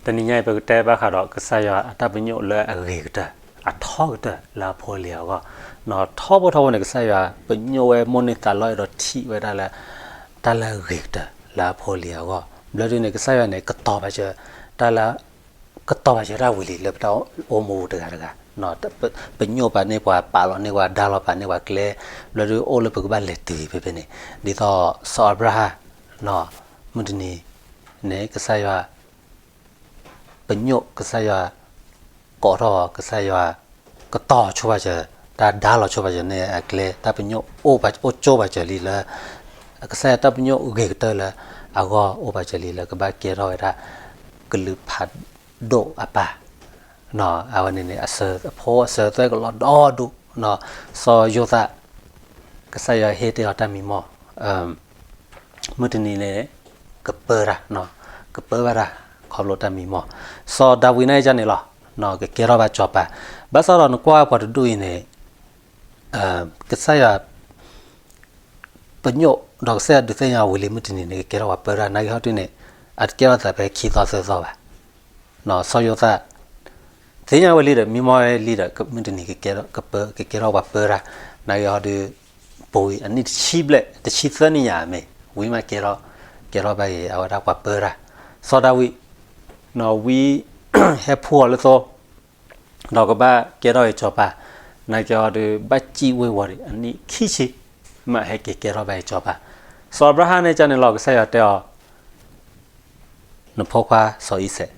တနံၤညါအံၤ ပကတဲဘၣ်ဃးဒီးကစၢ်ယွၤအတၢ်ပညိၣ်လၢအဂ့ၤကတၢၢ်, အထီကတၢၢ်လၢအဖိအလံၤအဂီၢ်. ထီဘိထီဘိန့ၣ် ကစၢ်ယွၤပညိၣ်ဝဲ မိၣ်န့ၢ်သးလီအံၤဒီးထံၣ်ဝဲဒၣ်လၢ တၢ်လၢအဂ့ၤကတၢၢ်လၢအဖိအလံၤအဂီၢ်. ဘျီဒုန့ၣ် ကစၢ်ယွၤန့ၣ် ကတီၤပာ်စၢၤ တၢ်လၢ ကတီၤပာ်စၢၤတၢ်ဝံၤလံလၢပတၢ်အိၣ်မူပူၤတဂၤတဂၤ. ပညိၣ်ပာ်န့ၢ်ပှၤ ပာ်လီၤန့ၢ်ပှၤ ဒါလီၤပာ်န့ၢ်ပှၤကျဲ, ဘျီဒုအိၣ်လၢပကဘၣ်လဲၤတုၤဖဲဖဲန့ၣ်, ဒ်သိးစီၤအၤဘြၤဟၣ် မုၢ်တနံၤန့ၣ် ကစၢ်ယွၤ ပညိၣ် ကစၢ်ယွၤ ကိးထီၣ် ကစၢ်ယွၤ ကတီၤဆိပာ်စၢၤ တၢ်ဒါလီၤဆိပာ်စၢၤန့ၢ်အကျဲ, တၢ်ပညိၣ်အိၣ်ကၠိပာ်စၢၤလံလၢ ကစၢ်ယွၤတၢ်ပညိၣ်ဂ့ၤကတၢၢ်လၢအဂီၢ် အိၣ်ပာ်စၢၤလံလၢကဘၣ်ကဲထီၣ်ဝဲဒၣ် ကလုာ်ဖးဒိၣ်အပၢ်. အဝဲန့ၣ်န့ၣ် အစၢၤအဖိအစၢၤအသွဲကလီၤဒီဒူၣ်, စီၤယိၤသး ကစၢ်ယွၤဟ့ၣ်တ့ၢ်အီၤတၢ်မံမီၢ် မုၢ်တနံၤန့ၣ် ကပၢတၢ်, ကပၢဘၣ်တၢ် ခီဖျိတၢ်မံမီၢ်. စီၤဒၤဝံးန့ၣ်ကန့ၣ်လီၤ, ကကဲထီၣ်ဘၣ်စီၤပၤ. ဘၣ်ဆၣ်ဒီးနကွၢ်ပှၤတဒူၣ်အံၤန့ၣ် ကစၢ်ယွၤ ပညိၣ် ဒီးကစၢ်ယွၤဒုးသ့ၣ်ညါဝံၤလံ မုၢ်တနံၤန့ၣ် ကကဲထီၣ်ပှၤပၢတၢ် နာ်က့ဟီဒုန့ၣ် အတကဲထီၣ်သးဖဲခံသီသၢသီဘၣ်. စီၤယိၤသး သ့ၣ်ညါဝဲလံဒီး မံမီၢ်ဝဲလံဒီး မုၢ်တနံၤ ကကဲထီၣ်ပှၤပၢတၢ်, နာ်က့ဟီဒု ပူၤအနံၣ်တဆံဘျဲၣ် တဆံသၢနံၣ်ညါမ့ၢ် ဝံၤမးကဲထီၣ်, ကဲထီၣ်ဘၣ်က့ၤ အဝဲဒၣ်ပှၤပၢတၢ်. စီၤဒၤဝံး ဝံၤ ဟဲဖှူအီၤလၢသိ ဒီးကဘၣ်ကဲထီၣ်က့ၤစီၤပၤ, နာ်က့ဟီဒု ဘၣ်စံၣ်ဝ့ၤဝီၤဒံး အနံၣ်ခံဆံ မးဟဲက့ၤကဲထီၣ်ဘၣ်က့ၤစီၤပၤ. စီၤအၤဘြၤဟၣ်န့ၣ်ကန့ၣ်လီၤ ကစၢ်ယွၤတဲအီၤ နဖိခွါစီၤအံၤစဲး,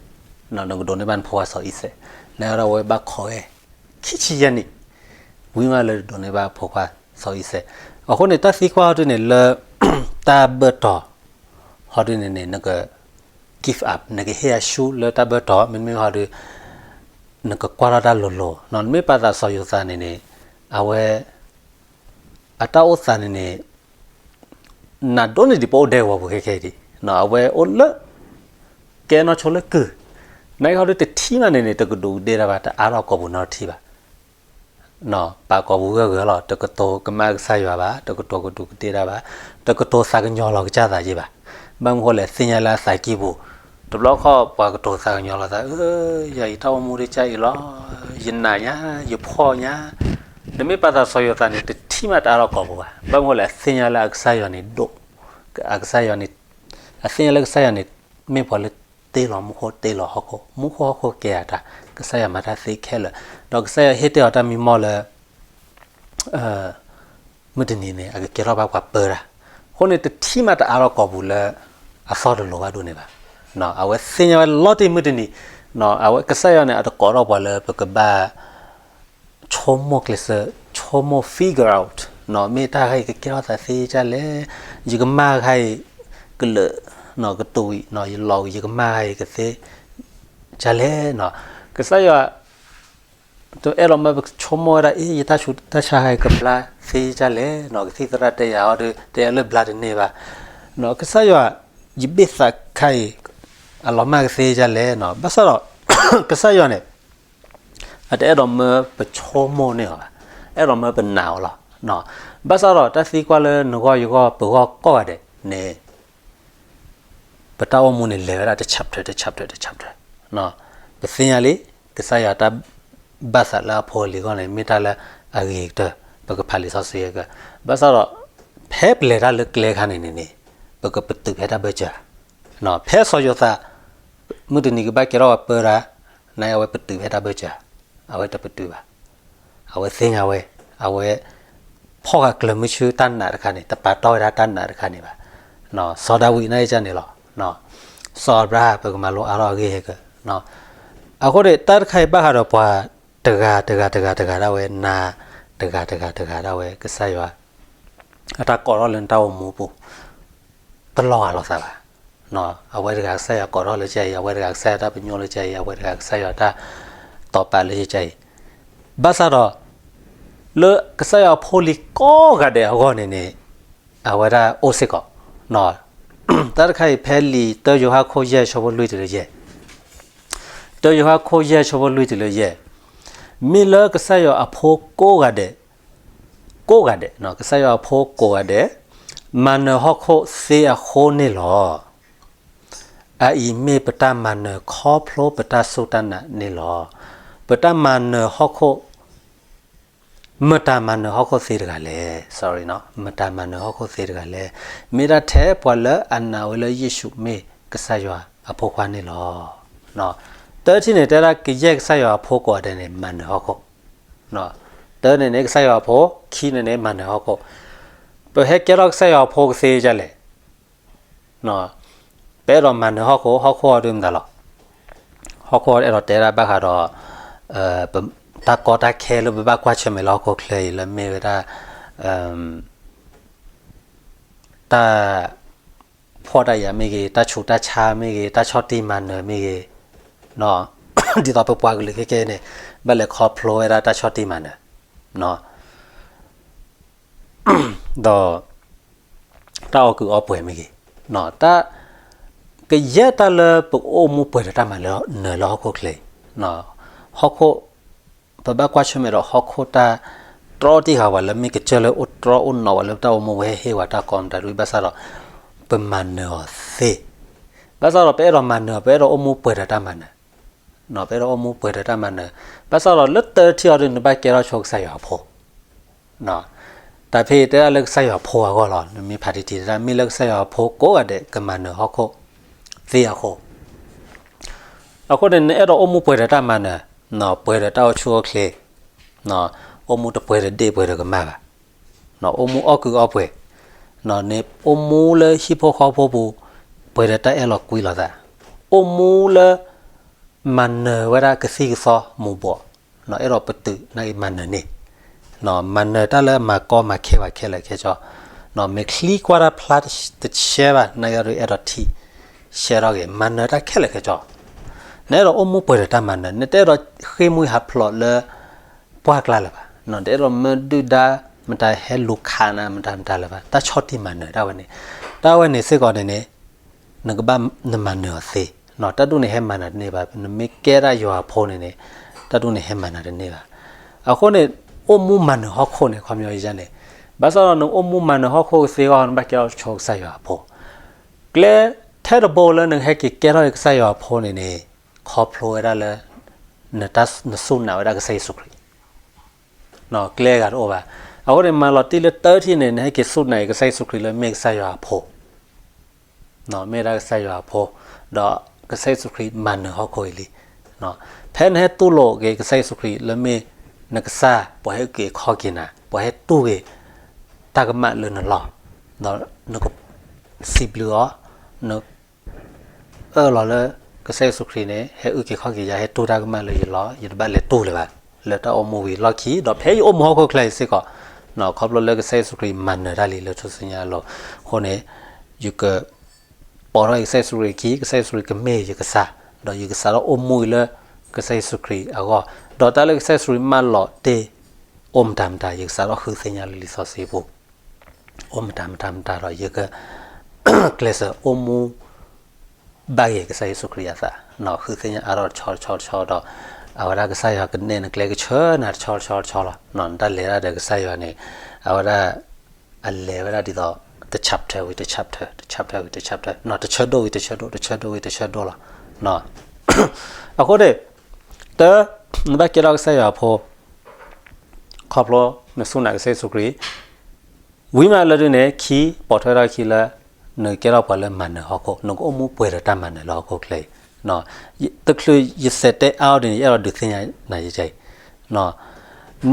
နကဒိးန့ၢ်ဘၣ်နဖိခွါစီၤအံၤစဲး, နာ်က့ဒီးအဝဲဘၣ်ခိးဝဲ ခံဆံယဲၢ်နံၣ် ဝံၤမးလၢဒိးန့ၢ်ဘၣ်ဖိခွါစီၤအံၤစဲး. အဃိန့ၣ် တၢ်သံကွၢ်ဟီဒုန့ၣ်လၢ တၢ်ဘၢၣ်တီၤ ဟီဒုန့ၣ်န့ၣ် နက give up နကဟ့ၣ်အဆူၣ်လၢတၢ်ဘၢၣ်တီၤ မ့တမ့ၢ်ဟီဒု နကကွၢ်ထီၣ်တၢ်လိၤလိၤ, နမ့ၢ်ပာ်သးစီၤယိၤသးန့ၣ်န့ၣ် အဝဲ အတၢ်အိၣ်သးန့ၣ်န့ၣ် နဒိးန့ၢ်ဒံးပအိၣ်ဒဲကဝီၤပူၤခဲခဲအံၤဒံး, အဝဲအိၣ်လၢ ကဲနီၢ်ဆိလၢကုၢ်, နာ်က့ဟီဒုတထံၣ်မးန့ၣ်န့ၣ် တကဒူးကဒ့ၣ်တၢ်ဘၣ် တအါထီၣ်ကိာ်ပူၤနီတထံၣ်ဘၣ်. ပာ်ကိာ်ပူၤဂၢၢ်ဂၢၢ်လီၤ, တကတိၤကမၣ်ကစၢ်ယွၤဘၣ်, တကတိၤကဒူးကဒ့ၣ်တၢ်ဘၣ်, တကတိၤသးကညီၤလီၤကစၢ်သးက့ဘၣ်. ဘၣ်မနုၤဃိလဲၣ် သ့ၣ်ညါလၢအသးကံၢ်ပူၤ, တဘျီခီၣ်ပှၤကတိၤသးကညီၤလီၤသး, ယၤအံၤတၢ်အိၣ်မူဒ်ကစၢ်အံၤလီၤ, ယနာ်ညါ, ယဖှီၣ်ညါ, နမ့ၢ်ပာ်သးစီၤယိၤသးန့ၣ် တထံၣ်မးတအါထီၣ်ကိာ်ပူၤဘၣ်. ဘၣ်မနုၤဃိလဲၣ် အသ့ၣ်ညါလၢအကစၢ်ယွၤန့ၣ်ဒိၣ်, အကစၢ်ယွၤန့ၣ်, အသ့ၣ်ညါလၢကစၢ်ယွၤန့ၣ် မ့ၢ်ပှၤလၢတ့လီၤမူခိၣ်တ့လီၤဟီၣ်ခိၣ်, မူခိၣ်ဟီၣ်ခိၣ်ကဲအတၢ်, ကစၢ်ယွၤမၤတၢ်သ့ခဲလၢာ်, ဒီးကစၢ်ယွၤဟ့ၣ်တ့ၢ်အီၤတၢ်မံမီၢ်လၢ မုၢ်တနံၤန့ၣ် အကကဲထီၣ်ဘၣ်ပှၤပၢတၢ်, အဃိန့ၣ် တထံၣ်မးတအါထီၣ်ကိာ်ပူၤလၢ အသီတလိၤဘၣ်ဒိၣ်န့ၣ်ဘၣ်. အဝဲသ့ၣ်ညါဝဲလီၤတံၢ်မုၢ်တနံၤ, အဝဲကစၢ်ယွၤန့ၣ် အတကိးထီၣ်ပှၤလၢပကဘၣ် ဆိကမိၣ်ကျဲးစၢး, ဆိကမိၣ် figure out မ့ၢ်တၢ်ခါအံၤကကဲထီၣ်သးသ့ဒ်လဲၣ်, ယကမၢ်ခါအံၤ ကလၢာ်, ကတူာ်ဝံၤ, ယလီၤဝံၤ ယကမၢ်ခါအံၤကသ့ဒ်လဲၣ်. ကစၢ်ယွၤ တအဲၣ်ဒိးမၢပဆိကမိၣ်ဝဲဒၣ် အ့ ယတၢ်ဆူးတၢ်ဆါခါအံၤကဘျါသ့ဒ်လဲၣ်, ကသံၣ်သရၣ်တဲယၤအီၤဒီး တဲယၤလၢဘျါတန့ၢ်ဘၣ်. ကစၢ်ယွၤ ယဘ့ၣ်သးခါအံၤ အလီၤမၢ်ကသ့ဒ်လဲၣ်. ဘၣ်ဆၣ်ဒီး ကစၢ်ယွၤန့ၣ် အတအဲၣ်ဒိးမၢပဆိကမိၣ်န့ၢ်အီၤဘၣ်, အဲၣ်ဒိးမၢပနာ်အီၤလီၤ. ဘၣ်ဆၣ်ဒီးတၢ်သံကွၢ်လၢနဂီၢ်ယဂီၢ် ပဂီၢ်ကိးဂၤဒဲးန့ၣ် ပတၢ်အိၣ်မူန့ၣ် လဲၤဝဲဒၣ်တ chapter တ chapter တ chapter, ပသ့ၣ်ညါလံ ကစၢ်ယွၤတၢ်ဘၣ်သးလၢအဖိအလံၤအဂီၢ်န့ၣ် မ့ၢ်တၢ်လၢအဂ့ၤကတၢၢ်, ပကဖးလံာ်စီဆှံက, ဘၣ်ဆၣ်ဒီး ဖဲပလဲၤတၢ်လၢကျဲခါန့ၣ်န့ၣ်န့ၣ် ပကပတုာ်ဖဲတၢ်ဘၢၣ်စၢၤ, ဖဲစီၤယိၤသး မုၢ်တနံၤကဘၣ်ကဲထီၣ်ပှၤပၢတၢ်, နာ်က့အဝဲပတုာ်ဖဲတၢ်ဘၢၣ်စၢၤ, အဝဲတပတုာ်ဘၣ်. အဝဲသ့ၣ်ညါဝဲ, အဝဲ ဖီၣ်ဃာ်ကျၢၤမုဆူတၢ်နာ်တခါန့ၣ် တပာ်တီၢ်ဝဲဒၣ်တၢ်နာ်တခါန့ၣ်ဘၣ်. စီၤဒၤဝံးန့ၣ်ကန့ၣ်လီၤ. စီၤအၤဘြၤဟၣ် ပကမၤလိအါထီၣ်အဂ့ၢ်ဟဲက, အဃိန့ၣ် တၢ်တခါအံၤဘၣ်ဃးဒီးပှၤတဂၤတဂၤတဂၤတဂၤဒၣ်ဝဲ နၤတဂၤတဂၤတဂၤဒၣ်ဝဲ ကစၢ်ယွၤ အတၢ်ကိးထီၣ်လၢနတၢ်အိၣ်မူပူၤ တလီၤဂာ်လိာ်သးဘၣ်. အဝဲတဂၤကစၢ်ယွၤကိးထီၣ်လၢကဲအံၤ, အဝဲတဂၤကစၢ်ယွၤတၢ်ပညိၣ်လၢကဲအံၤ, အဝဲတဂၤကစၢ်ယွၤတၢ်တိာ်ပာ်လၢကဲအံၤ, ဘၣ်ဆၣ်ဒီး လၢကစၢ်ယွၤအဖိအလံၤကိးဂၤဒဲးအဂီၢ်န့ၣ်န့ၣ် အဝဲဒၣ်အိၣ်စ့ၢ်ကီး, တၢ်တခါအံၤဖဲလံာ်တၢယိၤဟၣ်ခိၣ်ယဲၢ်ဆၢဖိလွံၢ်တုၤလၢယဲၢ်, တၢယိၤဟၣ်ခိၣ်ယဲၢ်ဆၢဖိလွံၢ်တုၤလၢယဲၢ်, မ့ၢ်လၢကစၢ်ယွၤအဖိကိးဂၤဒဲး, ကိးဂၤဒဲး, ကစၢ်ယွၤအဖိကိးဂၤဒဲး မၤနၢၤဟီၣ်ခိၣ်သ့အဃိန့ၣ်လီၤ. အအံၤမ့ၢ်ပတၢ်မၤနၢၤခီဖျိပတၢ်စူၢ်တၢ်နာ်န့ၣ်လီၤ. ပတၢ်မၤနၢၤဟီၣ်ခိၣ် မတၤမၤနၢၤဟီၣ်ခိၣ်သ့တဂၤလဲၣ်. Sorry နီၤ, မတၤမၤနၢၤဟီၣ်ခိၣ်သ့တဂၤလဲၣ်. မ့ၢ်ဒၣ်ထဲပှၤလၢအနာ်ဝဲလၢယ့ၣ်ၡူးမ့ၢ်ကစၢ်ယွၤအဖိခွါန့ၣ်လီၤ. တထံၣ်န့ၣ် တဲဒၣ်ကယဲၢ်ကစၢ်ယွၤအဖိကိးဂၤဒဲးန့ၣ် မၤနၢၤဟီၣ်ခိၣ်. တၢန့ၣ်န့ၣ် ကစၢ်ယွၤအဖိ, ခံန့ၣ်န့ၣ် မၤနၢၤဟီၣ်ခိၣ်. ပဟဲကဲထီၣ်ကစၢ်ယွၤအဖိကသ့ဒ်လဲၣ်. ပအဲၣ်ဒိးမၤနၢၤဟီၣ်ခိၣ်, ဟီၣ်ခိၣ်အီၤဒုးမတၤလီၤ. ဟီၣ်ခိၣ်အီၤအဲၣ်ဒိးတဲဒၣ်ဘၣ်ဃးဒီး တၢ်ကီတၢ်ခဲလၢပဘၣ်ကွၢ်ဆၢၣ်မဲာ်လၢဟီၣ်ခိၣ်ချၢအံၤလၢမ့ၢ်ဝဲဒၣ် တၢ်ဖှီၣ်တၢ်ယာ်မ့ၢ်ဂ့ၤ, တၢ်ဆူးတၢ်ဆါမ့ၢ်ဂ့ၤ, တၢ်ဆီၣ်တံၢ်မၤနၢၤမ့ၢ်ဂ့ၤ, ဒ်သိးပပှၤကလုာ်ခဲကဲန့ၣ် ဘၣ်လဲၤခီဖျိဝဲဒၣ်တၢ်ဆီၣ်တံၢ်မၤနၢၤ ဒီး တၢ်အီၣ်ကုးအီပှဲၤမ့ၢ်ဂ့ၤ, တၢ် ကယဲၢ်တၢ်လၢပအိၣ်မူပှဲၤဒီးတၢ်မၤနၢၤလၢဟီၣ်ခိၣ်ချၢအံၤ, ဟီၣ်ခိၣ် ပဘၣ်ကွၢ်ဆၢၣ်မဲာ်ဒီးဟီၣ်ခိၣ်တၢ်တြီတံၢ်ဃာ်ပှၤလၢမ့ၢ်ကစၢၢ်လၢအိၣ်တြီအိၣ် နီၣ်ဝဲလၢတၢ်အိၣ်မူ ပဟဲဟ့ၣ်ဝဲတၢ်ကီမတၤဒု ဘၣ်ဆၣ်ဒီး ပမၤနၢၤအီၤသ့, ဘၣ်ဆၣ်ဒီးပအဲၣ်ဒိးမၤနၢၤ ပအဲၣ်ဒိးအိၣ်မူပှဲၤဒီးတၢ်မၤနၢၤ ပအဲၣ်ဒိးအိၣ်မူပှဲၤဒီးတၢ်မၤနၢၤ, ဘၣ်ဆၣ်ဒီးလၢတၢထံၣ်အီၤဒု နဘၣ်ကဲထီၣ်ဆိကစၢ်ယွၤအဖိ, တၢ်ဖဲတဲဒၣ်လၢကစၢ်ယွၤအဖိအဂီၢ်လီၤ. နမ့ၢ်ဖးတံၢ်တံၢ်တၢ် မ့ၢ်လၢကစၢ်ယွၤအဖိကိးဂၤဒဲးကမၤနၢၤဟီၣ်ခိၣ်သ့အဃိ, အဃိန့ၣ် နအဲၣ်ဒိးအိၣ်မူပှဲၤဒီးတၢ်မၤနၢၤ, ပှဲၤဒီးတၢ်အိၣ်ဆူၣ်အိၣ်ချ့, အိၣ်မူတပှဲၤဒီးဒ့ၣ်ပှဲၤဒီးကမၢ်ဘၣ်, အိၣ်မူအီၣ်ကုးအီပှဲၤ, န့ၣ်အိၣ်မူလၢဟံၣ်ဖိဃီဖိပူၤ ပှဲၤဒီးတၢ်အဲၣ်လီၤကွံလီၤသး, အိၣ်မူလၢ မၤနၢၤဝဲဒၣ်ကသံၣ်ကသီမူၤဘှီး, အဲၣ်ဒိးပတုာ်နာ်က့မၤနၢၤန့ၣ်, မၤနၢၤတၢ်လၢမၤကီမၤခဲပှၤခဲလၢာ်ခဲဆ့, မ့ၢ်ချံကွၢ်တၢ်ဖျါတဆဲဘၣ် နာ်က့ဒုးအဲၣ်ဒိးထံၣ်ရှဲထီၣ်က့ၤ မၤနၢၤတၢ်ခဲလၢာ်ခဲဆ့, နအဲၣ်ဒိးအိၣ်မူပှဲၤဒီးတၢ်မၤနၢၤ နတအဲၣ်ဒိးဃ့ၢ်မှံဟးဖျိးလၢ ပှၢ်ကျါလၢၤဘၣ်, နတအဲၣ်ဒိးမၢဒုၣ်ဒါ မတၤဟဲလူၤခးနၤ မတၤမတၤလၢၤဘၣ်, တၢ်ဆီၣ်တံၢ်မၤနၢၤတၢ်ဝဲန့ၣ်, တၢ်ဝဲန့ၣ်စ့ၢ်ကီးန့ၣ်န့ၣ် နကဘၣ်နမၤနၢၤအီၤသ့, တၢ်ဒ်န့ၣ်ဟဲမၤနၢၤတန့ၢ်ဘၣ်, နမ့ၢ်ကဲဒၣ်ယွၤအဖိန့ၣ်န့ၣ် တၢ်ဒ်န့ၣ်ဟဲမၤနၢၤတန့ၢ်ဘၣ်. အဃိန့ၣ် အိၣ်မူမၤနၢၤဟီၣ်ခိၣ်န့ၣ် ခီပညီယဲန့ၣ်, ဘၣ်ဆၣ်ဒီးနအိၣ်မူမၤနၢၤဟီၣ်ခိၣ်ကသ့အဂီၢ် နဘၣ်ကဲထီၣ်ဆိကစၢ်ယွၤအဖိ, ကျဲထဲတဘိလၢနကဟဲက့ၤကဲထီၣ်က့ၤကစၢ်ယွၤအဖိန့ၣ်န့ၣ်, ခီဖျိဝဲဒၣ်လၢ နစူၢ်နာ်ဝဲဒၣ်ကစၢ်ယ့ၣ်ၡူးခရံာ် ကျဲဂၤတအိၣ်ဘၣ်. အဃိန့ၣ် မၤလီၤတံၢ်လၢတထံၣ်န့ၣ် နဟဲက့ၤစူၢ်နာ်က့ၤကစၢ်ယ့ၣ်ၡူးခရံာ်လၢမ့ၢ်ကစၢ်ယွၤအဖိ, မ့ၢ်ဒၣ်ကစၢ်ယွၤအဖိ, ဒီးကစၢ်ယ့ၣ်ၡူးခရံာ်မၤနၢၤဟီၣ်ခိၣ်အံၤလံ. ဖဲနဟဲတူၢ်လိာ်က့ၤကစၢ်ယ့ၣ်ၡူးခရံာ်လၢမ့ၢ်နကစၢ်, ပှၤဟဲအုၣ်က့ၤခီၣ်က့ၤနၤ, ပှၤဟဲတူၢ်က့ၤတၢ်ကမၣ်လၢနလီၢ်, ဒီးနကစံးဘျုးအီၤ, န အၢၣ်လီၤလၢ ကစၢ်ယ့ၣ်ၡူးခရံာ်န့ၣ် ဟဲအုၣ်က့ၤခီၣ်က့ၤယၤ, ဟဲတူၢ်တၢ်ကမၣ်လၢယလီၢ်, ယတဘၣ်လဲၤတူၢ်လၢၤဘၣ်, လၢတၢ်အိၣ်မူဝံၤလီၢ်ခံ, ဒီးဖဲယအိၣ်မူဟီၣ်ခိၣ်ချၢအံၤစ့ၢ်ကီး, ခီဖျိလၢကစၢ်ယ့ၣ်ၡူးခရံာ်မၤနၢၤတၢ်လံလၢထူၣ်စုညါအလိၤ, အဃိန့ၣ် ယက ပိာ်ထီၣ်က့ၤကစၢ်ယ့ၣ်ၡူးခရံာ်အခံ, ကစၢ်ယ့ၣ်ၡူးခရံာ်ကမ့ၢ်ယကစၢ်, ဒီးယကစးထီၣ်အိၣ်မူအံၤလၢ ကစၢ်ယ့ၣ်ၡူးခရံာ်အဂီၢ်, ဒီးတၢ်လၢကစၢ်ယ့ၣ်ၡူးခရံာ်မၢလီၤတ့ၢ် အိၣ်မတၤမတၤ ယကစးထီၣ်ဃုသ့ၣ်ညါလၢလံာ်စီဆှံပူၤ, အိၣ်မတၤမတၤမတၤဒီး ယက ကျဲးစၢးအိၣ်မူ ဘၣ်ဂ့ၤကစၢ်ယ့ၣ်ၡူးခရံာ်အသး, ဃုသ့ၣ်ညါအါထီၣ်တဆီတဆီတဆီဒီး အဝဲဒၣ်ကစၢ်ယွၤကနဲၣ်နကျဲကဆၢနၤတဆီတဆီတဆီလီၤ. နတၢ်လဲၤတၢ်ဒီးကစၢ်ယွၤန့ၣ် အဝဲဒၣ် အလဲၤဝဲဒၣ်ဒ်သိး တ chapter ဝံၤတ chapter, တ chapter ဝံၤတ chapter, တဆၢဒိၣ်ဝံၤတဆၢဒိၣ်, တဆၢဒိၣ်ဝံၤတဆၢဒိၣ်လီၤ. အဃိန့ၣ် တၢ နဘၣ်ကဲထီၣ်ကစၢ်ယွၤအဖိ ခီဖျိနစူၢ်နာ်ကစၢ်ယ့ၣ်ၡူးခရံာ်, ဝံၤမးလၢဒုန့ၣ် ခံ ပိာ်ထွဲထီၣ်ခံလၢ နကကဲထီၣ်ပှၤလၢမၤနၢၤဟီၣ်ခိၣ်, နကအိၣ်မူပှဲၤဒီးတၢ်မၤနၢၤလၢဟီၣ်ခိၣ်ချၢအံၤ, တချုးယစံးတဲအါအီၤဒ်န့ၣ် ယအဲၣ်ဒိးဒုးသ့ၣ်ညါနၤယဲအံၤ,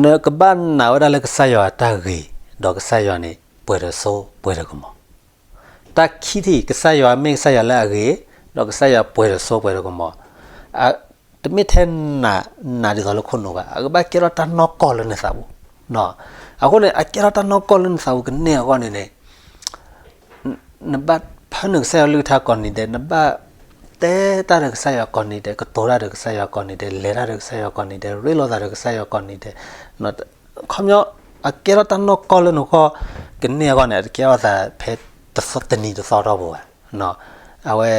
နကဘၣ်နာ်ဝဲဒၣ်လၢကစၢ်ယွၤအတၢ်ဂ့ၤ, ဒီးကစၢ်ယွၤန့ၣ် ပှဲၤဒီးစိပှဲၤဒီးကမီၤ တၢ်ခံထံၣ် ကစၢ်ယွၤမ့ၢ်ကစၢ်ယွၤလၢအဂ့ၤ, ဒီးကစၢ်ယွၤပှဲၤဒီးစိပှဲၤဒီးကမီၤ, တမ့ၢ်ထဲနနာ်ဒ်သိးလၢခိၣ်နူာ်ဘၣ်, အကဘၣ်ကဲထီၣ်တၢ်နီၢ်ကီၢ်လၢနသးပူၤ, အဃိန့ၣ် အကဲထီၣ်တၢ်နီၢ်ကီၢ်လၢနသးပူၤကန့ၢ်အဂီၢ်န့ၣ်န့ၣ် နဘၣ်ဖၢနုာ်ကစၢ်ယွၤကလုၢ်ကထါကိးနံၤဒဲး, နဘၣ်တဲတၢ်ဒီးကစၢ်ယွၤကိးနံၤဒဲး, ကတိၤတၢ်ဒီးကစၢ်ယွၤကိးနံၤဒဲး, လဲၤတၢ်ဒီးကစၢ်ယွၤကိးနံၤဒဲး, ရ့လိာ်သးဒီးကစၢ်ယွၤကိးနံၤဒဲး, ခီပညီ အကဲထီၣ်တၢ်နီၢ်ကီၢ်လၢနဂီၢ်ကန့ၢ်အဂီၢ်န့ၣ် အတကဲထီၣ်သးဖဲတနံၤတသီတီၢ်ပူၤဘၣ်. အဝဲ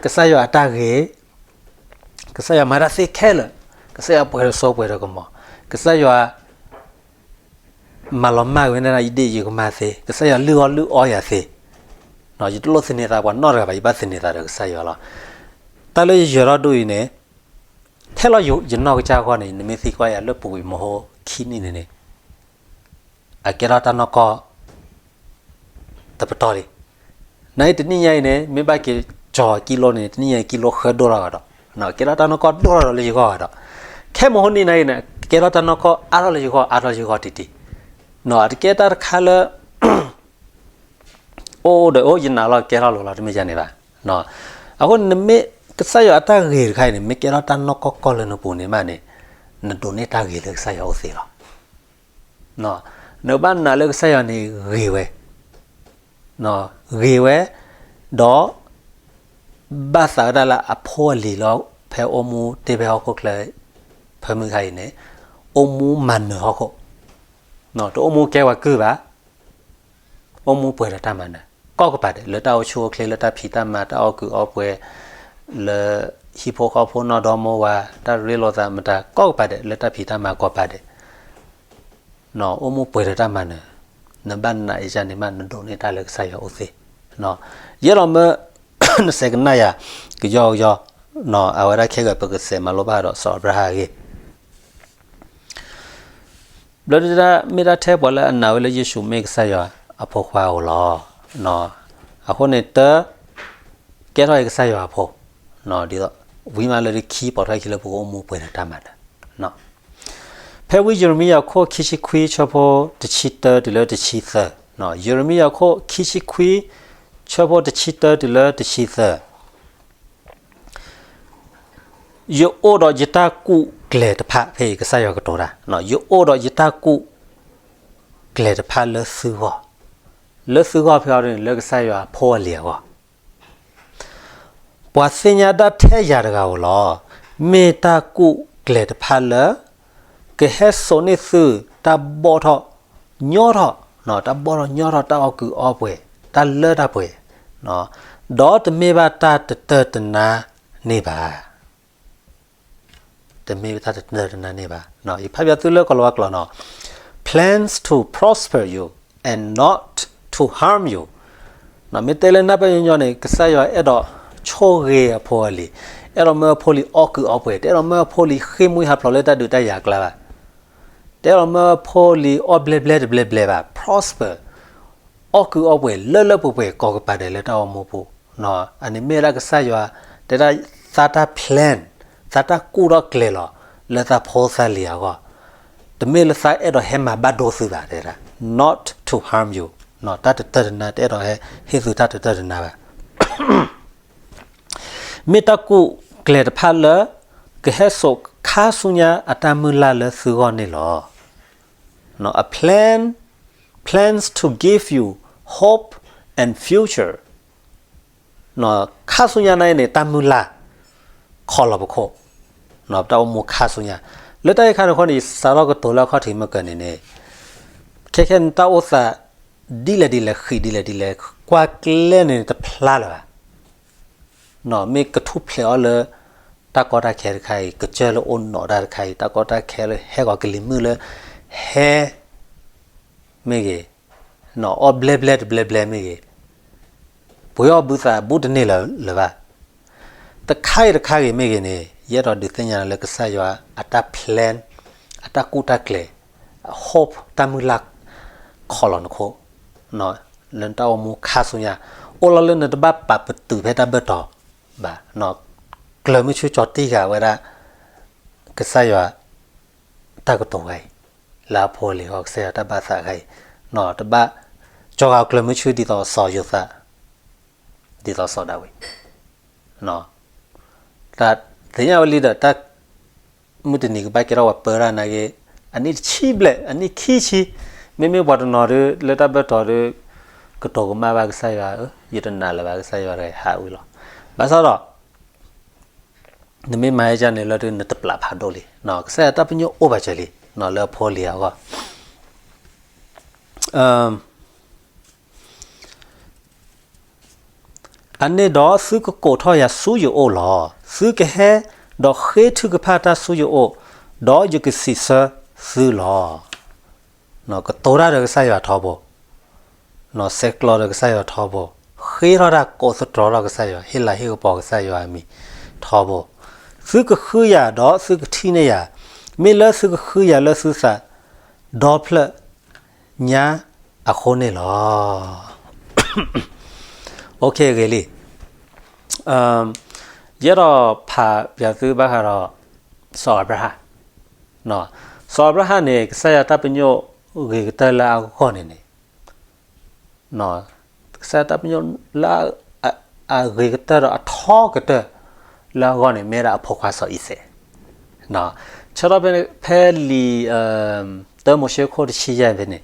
ကစၢ်ယွၤအတၢ်ဂ့ၤ, ကစၢ်ယွၤမၤတၢ်သ့ခဲလၢာ်, ကစၢ်ယွၤပှဲၤဒီးစိပှဲၤဒီးကမီၤ, ကစၢ်ယွၤ မၤလီၤမၢ်ကွံာ်ဝဲဒၣ်ယဒ့ၣ်ယကမၢ်သ့, ကစၢ်ယွၤလုၢ်အီၣ်လုၢ်အီယၤသ့, ယတလိၣ်သန့ၤသးပှၤနီတဂၤဘၣ်, ယဘၣ်သန့ၤသးဒီးကစၢ်ယွၤလီၤ. တၢ်လၢယယၢၤထီၣ်ဒိၣ်အံၤန့ၣ်, ထဲလီၤယနီၢ်ကစၢ်အဂီၢ်န့ၣ် နမ့ၢ်သံကွၢ်ယၤလၢပူၤကွံာ်မဟိခံနံၣ်န့ၣ်န့ၣ် အကဲထီၣ်တၢ်နီၢ်ကီၢ် တပတီၢ်လံ. နအံၤတနံၣ်ညါအံၤန့ၣ် မ့ၢ်ဘၣ်က့ၤကၠီၤကံလိန့ၣ် တနံၣ်ညါအံၤကံလိဃၢဒိၣ်ထီၣ်ကဒီး, ကဲထီၣ်တၢ်နီၢ်ကီၢ်ဒိၣ်ထီၣ်ဒီးလၢယဂီၢ်ကဒီး, ခဲမဟိနံၣ်ညါအံၤန့ၣ် ကဲထီၣ်တၢ်နီၢ်ကီၢ်အါထီၣ်လၢယဂီၢ် အါထီၣ်လၢယဂီၢ်တံၢ်တံၢ်, အတကဲတၢ်တခါလၢ အိၣ်ဒီးအိၣ်ယနာ်လီၤကဲထီၣ်လိၤလီၤ တမ့ၢ်ဒ်န့ၣ်ဘၣ်. အဃိန့ၣ် နမ့ၢ်ကစၢ်ယွၤအတၢ်ဂ့ၤတခါအံၤန့ၣ် မ့ၢ်ကဲထီၣ်တၢ်နီၢ်ကီၢ်ကီၢ်လၢနပူၤန့ၣ်မးန့ၣ် နဒိးန့ၢ်တၢ်ဂ့ၤလၢကစၢ်ယွၤအိၣ်သ့လီၤ. နကဘၣ်နာ်လၢကစၢ်ယွၤန့ၣ်ဂ့ၤဝဲ, ဂ့ၤဝဲ, ဒီး ဘၣ်သးဝဲဒၣ်လၢအဖိအလံၤလီၤ ဖဲအိၣ်မူတ့ဖဲဟီၣ်ခိၣ်ချၢ ဖဲမုၢ်ခါအံၤန့ၣ် အိၣ်မူမၤနၢၤဟီၣ်ခိၣ်, တအိၣ်မူကဲဝဲကုၢ်ဘၣ်, အိၣ်မူပှဲၤဒီးတၢ်မၤနၢၤ ကိးကပၤဒဲး လၢတၢ်အိၣ်ဆူၣ်အိၣ်ချ့ လၢတၢ်ဖံးတၢ်မၤ တၢ်အီၣ်ကုာ်အီပှဲၤ လၢဟံၣ်ဖိဃီဖိနီၢ်ဒီမါဝၤ တၢ်ရ့လိာ်သးမတၤ ကိးကပၤဒဲး လၢတၢ်ဖံးတၢ်မၤကိးကပၤဒဲး အိၣ်မူပှဲၤဒီးတၢ်မၤနၢၤ, နဘၣ်နာ်အံၤန့ၣ်မး နဒိးန့ၢ်တၢ်လၢကစၢ်ယွၤအိၣ်သ့, ယအဲၣ်ဒိးမၢ နစဲးကနၣ်ယၤ ကယီကယီ, အဝဲဒၣ်ခဲဂၤပကစဲးမၤလိဘၣ်ဒီးစီၤအၤဘြၤဟၣ်အဂ့ၢ် ဘျၢဒၣ်မ့ၢ်တၢ်ထဲပှၤလၢအနာ်ဝဲလၢယ့ၣ်ၡူးမ့ၢ်ကစၢ်ယွၤအဖိခွါဧိၤလီၤ. အဃိန့ၣ်တၢ် ကဲထီၣ်အံၤကစၢ်ယွၤအဖိ, ဒ်သိး ဝံၤမးလၢခံပိာ်ထွဲခံလၢပကအိၣ်မူပှဲၤဒီးတၢ်မၤနၢၤ ဖဲဝံယံးရမံယၤခိၣ်ခံဆံခွံဆၢဖိတဆံတၢတုၤလၢတဆံသၢ, ယံးရမံယၤခိၣ်ခံဆံခွံဆၢဖိတဆံတၢတုၤလၢတဆံသၢ ယအိၣ်ဒီးယတၢ်ကူၣ်ကျဲၤတဖၣ် ဖဲအံၤကစၢ်ယွၤကတိၤတၢ်, ယအိၣ်ဒီးယတၢ်ကူၣ်ကျဲၤတဖၣ်လၢသုဂီၢ်, လၢသုဂီၢ်ဖဲအံၤန့ၣ် လၢကစၢ်ယွၤအဖိအလံၤအဂီၢ် ပှၤသ့ၣ်ညါဒၣ်ထဲယၤတဂၤဧိၤလီၤ. မ့ၢ်တၢ်ကူၣ်ကျဲၤတဖၣ်လၢ ကဟဲစိာ်န့ၢ်သု တၢ်ဘီၣ်ထီၣ်ညီထီၣ်, တၢ်ဘီၣ်ထီၣ်ညီထီၣ် တၢ်အီၣ်ကုာ်အီပှဲၤ တၢ်လၢတၢ်ပှဲၤ, ဒီးတမ့ၢ်ဘၣ်တၢ်တတၢၢ်တနါန့ၣ်ဘၣ် တမ့ၢ်တၢ်တတၢၢ်တနါန့ၣ်ဘၣ်. ယဖးဘၣ်သုလၢကီၤလၤဝါကျိာ်နီၤ, plans to prosper you and not to harm you. မ့ၢ်တဲလၢနၢ်ပၢၢ်ညီညီန့ၣ် ကစၢ်ယွၤအဲၣ်ဒိးဆိၣ်ဂ့ၤအဖိအလံၤ, အဲၣ်ဒိးမၢအဖိလံၤအီၣ်ကုာ်အီပှဲၤ, တအဲၣ်ဒိးမၢအဖိလံၤဃ့ၢ်မှံဟးဖျိးလၢတၢ်ဒုးတၢ်ယၤအကျါဘၣ်. တအဲၣ်ဒိးမၢအဖိလံၤအီၣ်ဘျဲဘျဲတဘျဲဘျဲဘၣ်, prosper အီၣ်ကုာ်အီပှဲၤ လၢလၢပှဲၤပှဲၤ ကိးကပၤဒဲးလၢတၢ်အိၣ်မူပူၤ. အန့ၣ်မ့ၢ်ဝဲဒၣ်ကစၢ်ယွၤ တဲဒၣ်သးတၢ် plan, သးတၢ်ကူၣ်ထီၣ်ကျဲၤလီၤ လၢသးဖိသးလံၤအဂီၢ်, တမ့ၢ်လၢသးအဲၣ်ဒိးဟဲမၤဘၣ်ဒိသုဘၣ် တဲဒၣ် not to harm you, တၢ်တတၢၢ်တနါ တအဲၣ်ဒိးဟဲဟ့ၣ်သုတၢ်တတၢၢ်တနါဘၣ် မ့ၢ်တၢ်ကူၣ်ကျဲၤတဖၣ်လၢ ကဟဲစိာ်ခါဆူညါအတၢ်မုၢ်လၢ်လၢသုဂီၢ်န့ၣ်လီၤ. A plan, plans to give you hope and future. ခါဆူညါန့ၣ်န့ၣ် တၢ်မုၢ်လၢ် ခီလီၤပခိၣ်, ပတၢ်အိၣ်မူခါဆူညါ, လၢတၢ်အံၤခါန့ၣ်အဃိန့ၣ် ယစးထီၣ်ကတိၤလၢအခီၣ်ထံးမ့ၢ်ကန့ၣ်န့ၣ်, ခဲခဲန့ၣ်တၢ်အိၣ်သး ဒ်လဲၣ်ဒ်လဲၣ် ဃံးဒ်လဲၣ်ဒ်လဲၣ် ကွၢ်ကျဲန့ၣ်တဖျါလၢၤဘၣ် မ့ၢ်ကထူၣ်ဖျဲးအီၤလၢ တၢ်ကီတၢ်ခဲတခါအံၤ ကစၢၢ်လၢအိၣ်နီၣ်တၢ်တခါအံၤ တၢ်ကီတၢ်ခဲလၢဟဲဂီၤကလံၤမုၢ်လၢ ဟဲ မ့ၢ်ဂ့ၤ, အီၣ်ဘျဲဘျဲတဘျဲဘျဲမ့ၢ်ဂ့ၤ, ပှ့ၤအီၣ်ဘုသးဘူးတန့ၢ်လၢၤဘၣ်. တခါအံၤတခါဂ့ၤမ့ၢ်ဂ့ၤန့ၣ် ယအဲၣ်ဒိးဒုးသ့ၣ်ညါလၢကစၢ်ယွၤအတၢ် plan, အတၢ်ကူၣ်တၢ်ကျဲၤ, hope တၢ်မုၢ်လၢ် ခီလီၤနခိၣ် လၢနတၢ်အိၣ်မူခါဆူညါ, အိၣ်လီၤလၢနတဘၣ်ပာ်ပတုာ်ဖဲတၢ်ဘၢၣ်တီၤဘၣ်. ကျၢၤမုၢ်ဆူၣ်ကၠီၤတံၢ်ဃာ်ဝဲဒၣ် ကစၢ်ယွၤ တၢ်ကတိၤဝဲအံၤ, လၢအဖိအလံၤဃီ ကစၢ်ယွၤတၢ်ဘၣ်သးဃာ်အံၤ, တဘၣ်ကၠီၤဃာ်ကျၢၤမုၢ်ဆူၣ်ဒ်သိးစီၤယိၤသး, ဒ်သိးစီၤဒၤဝံး တၢ်သ့ၣ်ညါဝဲလံဒီး တၢ်မုၢ်တနံၤကဘၣ်ကဲထီၣ်ပှၤပၢတၢ်နာ်က့, အနံၣ်တဆံဘျဲၣ် အနံၣ်ခံဆံ, မ့မ့ၢ်ပှၤတနီၤဒီး လၢတၢ်ဘၢၣ်တီၤဒီး ကတိၤကမၣ်ဘၣ်ကစၢ်ယွၤ, ယတနာ်လၢၤဘၣ်ကစၢ်ယွၤတဂၤဟးဝံၤလီၤ. ဘၣ်ဆၣ်ဒီး နမ့ၢ်မၤဟဲကန့ၣ်လၢနတပျၢ်ဖးဒိၣ်လံ, ကစၢ်ယွၤတၢ်ပညိၣ်အိၣ်ဘၣ်စၢၤလံ, လၢအဖိအလံၤအဂီၢ် အန့ၣ်ဒီးသုကကိးထီၣ်ယၤဆူယအိၣ်လီၤ. သုကဟဲဒီးဃ့ထုကဖၣ်တၢ်ဆူယအိၣ်, ဒီးယကစံးဆၢသုလီၤ. ကတိၤတၢ်ဒီးကစၢ်ယွၤထီဘိ, ဆဲးကျိးဒီးကစၢ်ယွၤထီဘိ ဃ့ထီၣ်တၢ်ကိးသတြီၤထီၣ်ကစၢ်ယွၤ, ဟ့ၣ်လၤဟ့ၣ်ကပီၤကစၢ်ယွၤအမံၤထီဘိ, သုကဃုယၤဒီးသုကထံၣ်န့ၢ်ယၤ, မ့ၢ်လၢသုကဃုယၤလၢသုသးဒီဖျၢၣ်ညါအဃိန့ၣ်လီၤ. ဂ့ၤလံ. ယအဲၣ်ဒိးဖးပၠးသုဘၣ်ဃးဒီး စီၤအၤဘြၤဟၣ်, စီၤအၤဘြၤဟၣ်န့ၣ် ကစၢ်ယွၤတၢ်ပညိၣ်ဂ့ၤကတၢၢ်လၢအဂီၢ်န့ၣ်န့ၣ် ကစၢ်ယွၤတၢ်ပညိၣ်လၢအဂ့ၤကတၢၢ်ဒီးအထီကတၢၢ်လၢအဂီၢ်န့ၣ် မ့ၢ်ဒၣ်အဖိခွါစီၤအံၤစဲး, ဆၢထီၣ်ဖဲလံာ် တၢမိၤၡ့ခိၣ်တဆံယဲၢ်ဖဲန့ၣ်,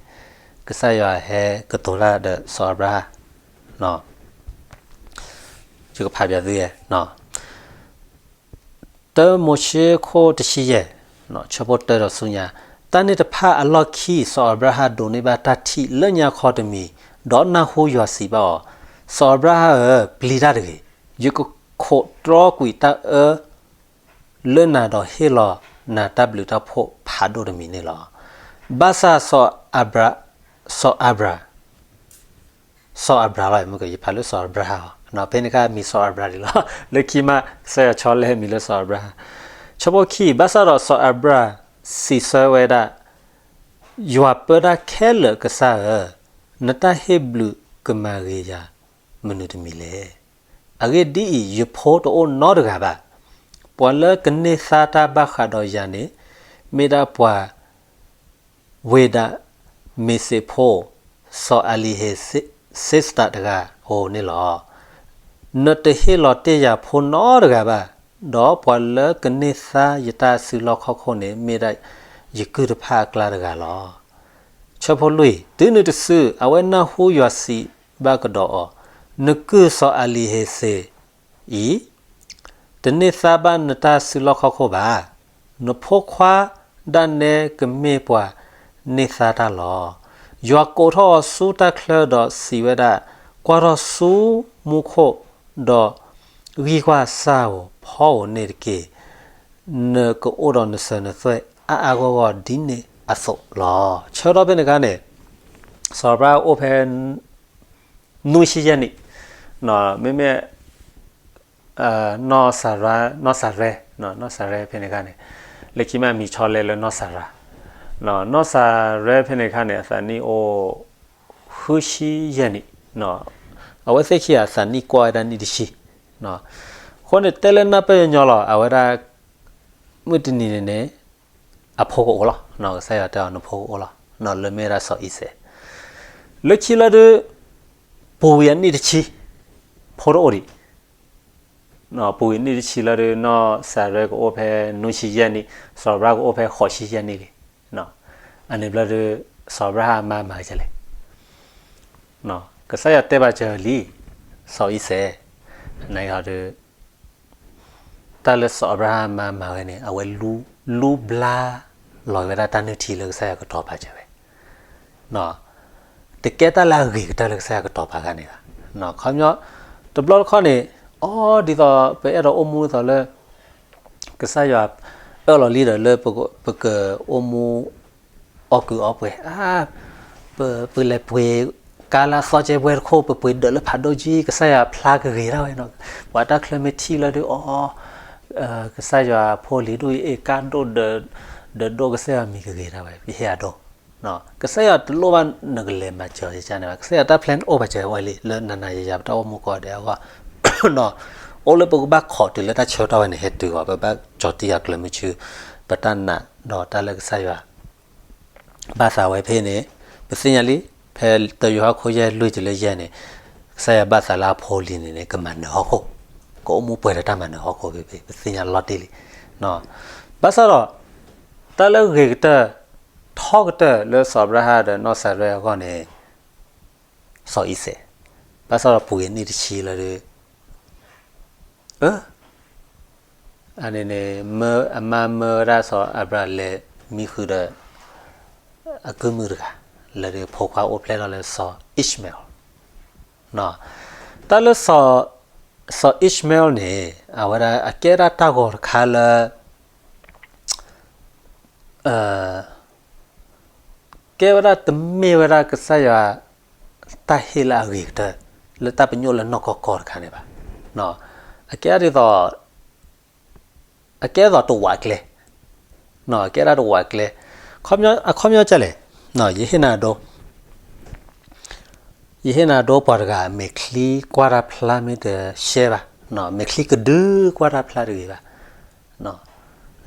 ကစၢ်ယွၤဟဲကတိၤတၢ်ဒီးစီၤအၤဘြၤဟၣ်, ယကဖးပၠးသုယဲ တၢမိၤၡ့ခိၣ်တဆံယဲၢ်, ဆၢဖိတၢဒီးဆူညါ, တၢ်န့ၣ်တဖၣ်အလီၢ်ခံ စီၤအၤဘြၤဟၣ်ဒိးန့ၢ်ဘၣ်တၢ်ထံၣ်လၢညါခီတမံၤ, ဒီးနၢ်ဟူယွၤစံးဘၣ်အီၤ, စီၤအၤဘြၤဟၣ်ဧၢ, ပျံၤတၢ်တဂ့ၤ, ယကခိးတြီကွံာ်တၢ်အၢလၢနၤဒီးဟ့ၣ်လီၤနၤတၢ်ဘျုးတၢ်ဖှိၣ်ဖးဒိၣ်တမံၤန့ၣ်လီၤ. ဘၣ်ဆၣ်စီၤအၤဘြၤ စီၤအၤဘြၤ စီၤအၤဘြၤလီၤ, ယဖးလၢစီၤအၤဘြၤဟၣ်အီၤ, ဖဲန့ၣ်အခါမံၤစီၤအၤဘြၤဒံးလီၤ. လၢခံမး ကစၢ်ယွၤဆီလဲမံၤလၢစီၤအၤဘြၤဟၣ်. ဆၢဖိခံ, ဘၣ်ဆၣ်ဒီးစီၤအၤဘြၤစံးဆၢဝဲဒၣ်, ယွၤပၢတၢ်ခဲလၢာ်ကစၢ်ဧၢ, နတၢ်ဟ့ၣ်ဘျုးကမၤဂ့ၤယၤမနုၤတမံၤလဲၣ်. အဂ့ၢ်ဒ်အံၤ, ယဖိတအိၣ်နီတဂၤဘၣ်. ပှၤလၢကန့ၢ်သါတၢ်ဘၣ်ဃးဒီးယၤန့ၣ် မ့ၢ်ဒၣ်ပှၤ ဝ့ဒၤမ့းစ့းဖိ စီၤအလံၤဟ့းစ့စတးတဂၤဧိၤန့ၣ်လီၤ. နတဟ့ၣ်လီၤတ့ၢ်ယၤဖိနီတဂၤဘၣ်, ဒီးပှၤလၢကန့ၢ်သါယတၢ်စုလီၢ်ခီၣ်ခိၣ်န့ၣ် မ့ၢ်ဒၣ်ယကုၢ်တဖၣ်အကျါတဂၤလီၤ. ဆၢဖိလွံၢ်, တုၤနုၤတစု အဝဲနၢ်ဟူယွၤစံးဘၣ်ကဒီးအီၤ, နကုၢ်စီၤအလံၤဟ့းစ့း အံၤ တန့ၢ်သါဘၣ်နတၢ်စုလီၢ်ခီၣ်ခိၣ်ဘၣ်. နဖိခွါဒၣ်နဲကမ့ၢ်ပှၤန့ၢ်သါတၢ်လီၤ. ယွၤကိးထီၣ်အီၤဆူတၢ်ချၢဒီးစံးဝဲဒၣ်, ကွၢ်ထီၣ်ဆူမူခိၣ်, ဒီးဂံၢ်ကွၢ်စၢ်ဧိၤဖီဧိၤန့ၣ်တက့ၢ်. နကအိၣ်ဒီးနစၢၤနသွဲၣ်အါအါဂီၢ်ဂီၢ်ဒ်န့ၣ်အသိးလီၤ. ဆၢထီၣ်ဖဲန့ၣ်အခါန့ၣ် စီၤအၤဘြၤဟၣ်အိၣ်ဖဲ နွံဆံယဲၢ်နံၣ်, မ့မ့ၢ် နီၢ်စၤရါ, နီၢ်စၤရဲ, နီၢ်စၤရဲဖဲန့ၣ်အခါန့ၣ် လၢခံမးမံၤဆီလဲလၢနီၢ်စၤရါ, နီၢ်စၤရဲဖဲန့ၣ်အခါန့ၣ် အသးနံၣ်အိၣ် ဃုဆံယဲၢ်နံၣ်, အဝဲသ့ၣ်ခံဂၤအသးနံၣ်ကွၢ်ဝဲဒၣ်နံၣ်တဆံ, အဃိန့ၣ်တဲလၢနၢ်ပၢၢ်ညီညီလီၤ. အဝဲဒၣ် မုၢ်တနံၤန့ၣ်န့ၣ် အဖိကအိၣ်လီၤ. ကစၢ်ယွၤတဲအီၤနဖိကအိၣ်လီၤ, လၢမ့ၢ်ဝဲဒၣ်စီၤအံၤစဲး, လၢခံလၢဒုး ပူၤကွံာ်အနံၣ်တဆံ ဖိတအိၣ်ဒံး, ပူၤကွံာ်နံၣ်တဆံလၢဒုး နီၢ်စၤရဲကအိၣ်ဖဲနွံဆံယဲၢ်နံၣ်, စီၤအၤဘြၤဟၣ်ကအိၣ်ဖဲဃိးဆံယဲၢ်နံၣ်လံ. အန့ၣ်ဘျီဒုး စီၤအၤဘြၤဟၣ်အမါမၤဝဲဒ်လဲၣ်. ကစၢ်ယွၤတဲဘၣ်စၢၤလံ စီၤအံၤစဲး, နဒုး တၢ်လၢစီၤအၤဘြၤဟၣ်အမါမၤဝဲန့ၣ် အဝဲလူ, လူဘျါလီၤဝဲဒၣ်တၢ်နုၢ်ထံလၢကစၢ်ယွၤကတီၤပာ်စၢၤဝဲ, တကဲတၢ်လၢအဂ့ၤကတၢၢ်လၢကစၢ်ယွၤကတီၤပာ်တဂၤန့ၣ်ဘၣ်. ခီပညီ တဘျီတခီၣ်န့ၣ် အိၣ်ဒ်သိး ပအဲၣ်ဒိးအိၣ်မူဒ်သိးလၢ ကစၢ်ယွၤအၢၣ်လီၤလံဒီးလၢပကအိၣ်မူ အီၣ်ကုာ်အီပှဲၤ, ပလဲၤပှ့ၤကါလၢအသီကဲပှဲၤတခိၣ် ပပှ့ၤဒၢးလၢဖးဒိၣ်ကံ ကစၢ်ယွၤဖျါကဂ့ၤဒၣ်ဝဲ, ပှၤတၢ်ချၢမ့ၢ်ထံၣ်လၢဒုးအီၤ, ကစၢ်ယွၤဖိလံၤဒိၣ်အံၤ အ့ၣ်ကါဒိၣ်, ဒၢးဒိၣ် ကစၢ်ယွၤမံၤကဂ့ၤဒၣ်ဝဲ ပဟ့ၣ်အဒိၣ်. ကစၢ်ယွၤတလိၣ်ဘၣ်နကလဲၤမၤစၢၤန့ၣ်ဘၣ်, ကစၢ်ယွၤတၢ် plan အိၣ်ဘၣ်စၢၤဝဲလံလၢနၤနၤယၤယၤ ပတၢ်အိၣ်မူကိးဂၤဒဲးအဂီၢ်, အိၣ်လၢပကဘၣ်ခိးတုၤလၢတၢ်ဆၢကတီၢ်ဝဲန့ၣ် ဟဲတုၤအီၤ ပဘၣ်ကၠီၤတံၢ်အီၤကျၢၤမုဆူ ပတၢ်နာ်ဒီးတၢ်လၢကစၢ်ယွၤ ဘၣ်သးဝဲဖဲန့ၣ်, ပသ့ၣ်ညါလံ, ဖဲတၢယိၤဟၣ်ခိၣ်ယဲၢ်လွံၢ်တုၤလၢယဲၢ်န့ၣ်, ကစၢ်ယွၤဘၣ်သးလၢအဖိလံၤန့ၣ်န့ၣ် ကမၤနၢၤဟီၣ်ခိၣ်, ကအိၣ်မူပှဲၤဒီးတၢ်မၤနၢၤဟီၣ်ခိၣ်ဖဲဖဲ ပသ့ၣ်ညါလီၤတံၢ်လံ. ဘၣ်ဆၣ်ဒီး တၢ်လၢဂ့ၤကတၢၢ် ထီကတၢၢ်လၢစီၤအၤဘြၤဟၣ်ဒီးနီၢ်စၤရဲအဂီၢ်န့ၣ် စီၤအံၤစဲး, ဘၣ်ဆၣ်ဒီးပူၤကွံာ်နံၣ်တဆံလၢဒုး အန့ၣ်န့ၣ် အမါမၢဝဲဒၣ်စီၤအၤဘြၤလဲၤမံဃုာ်ဒီး အကုၢ်မုၣ်တဂၤ, လၢဒုးဖိခွါအိၣ်ဖျဲၣ်ထီၣ်လၢစီၤအံၣ်ၡမဲလ်, တၢ်လၢ စီၤအံၣ်ၡမဲလ်န့ၣ် အဝဲဒၣ်အကဲဒၣ်တၢ်ဂီၤတခါလၢ ကဲဝဲဒၣ်တမ့ၢ်ဝဲဒၣ်ကစၢ်ယွၤ တၢ်ဟ့ၣ်လၢအဂ့ၤကတၢၢ်, လၢတၢ်ပညိၣ်လၢနီၢ်ကီၢ်ကီၢ်တခါန့ၣ်ဘၣ်. အကဲဒ်သိး အကဲဒ်သိးတဝးကျဲ, အကဲဒၣ်တဝးကျဲ, အခီပညီကလဲၣ်, ယဟ့ၣ်နၤဒိ, ယဟ့ၣ်နၤဒိပှၤတဂၤ မဲာ်ချံကွၢ်တၢ်ဖျါမ့ၢ်တရှဲဘၣ်, မဲာ်ချံကဒုကွၢ်တၢ်ဖျါတဂ့ၤဘၣ်,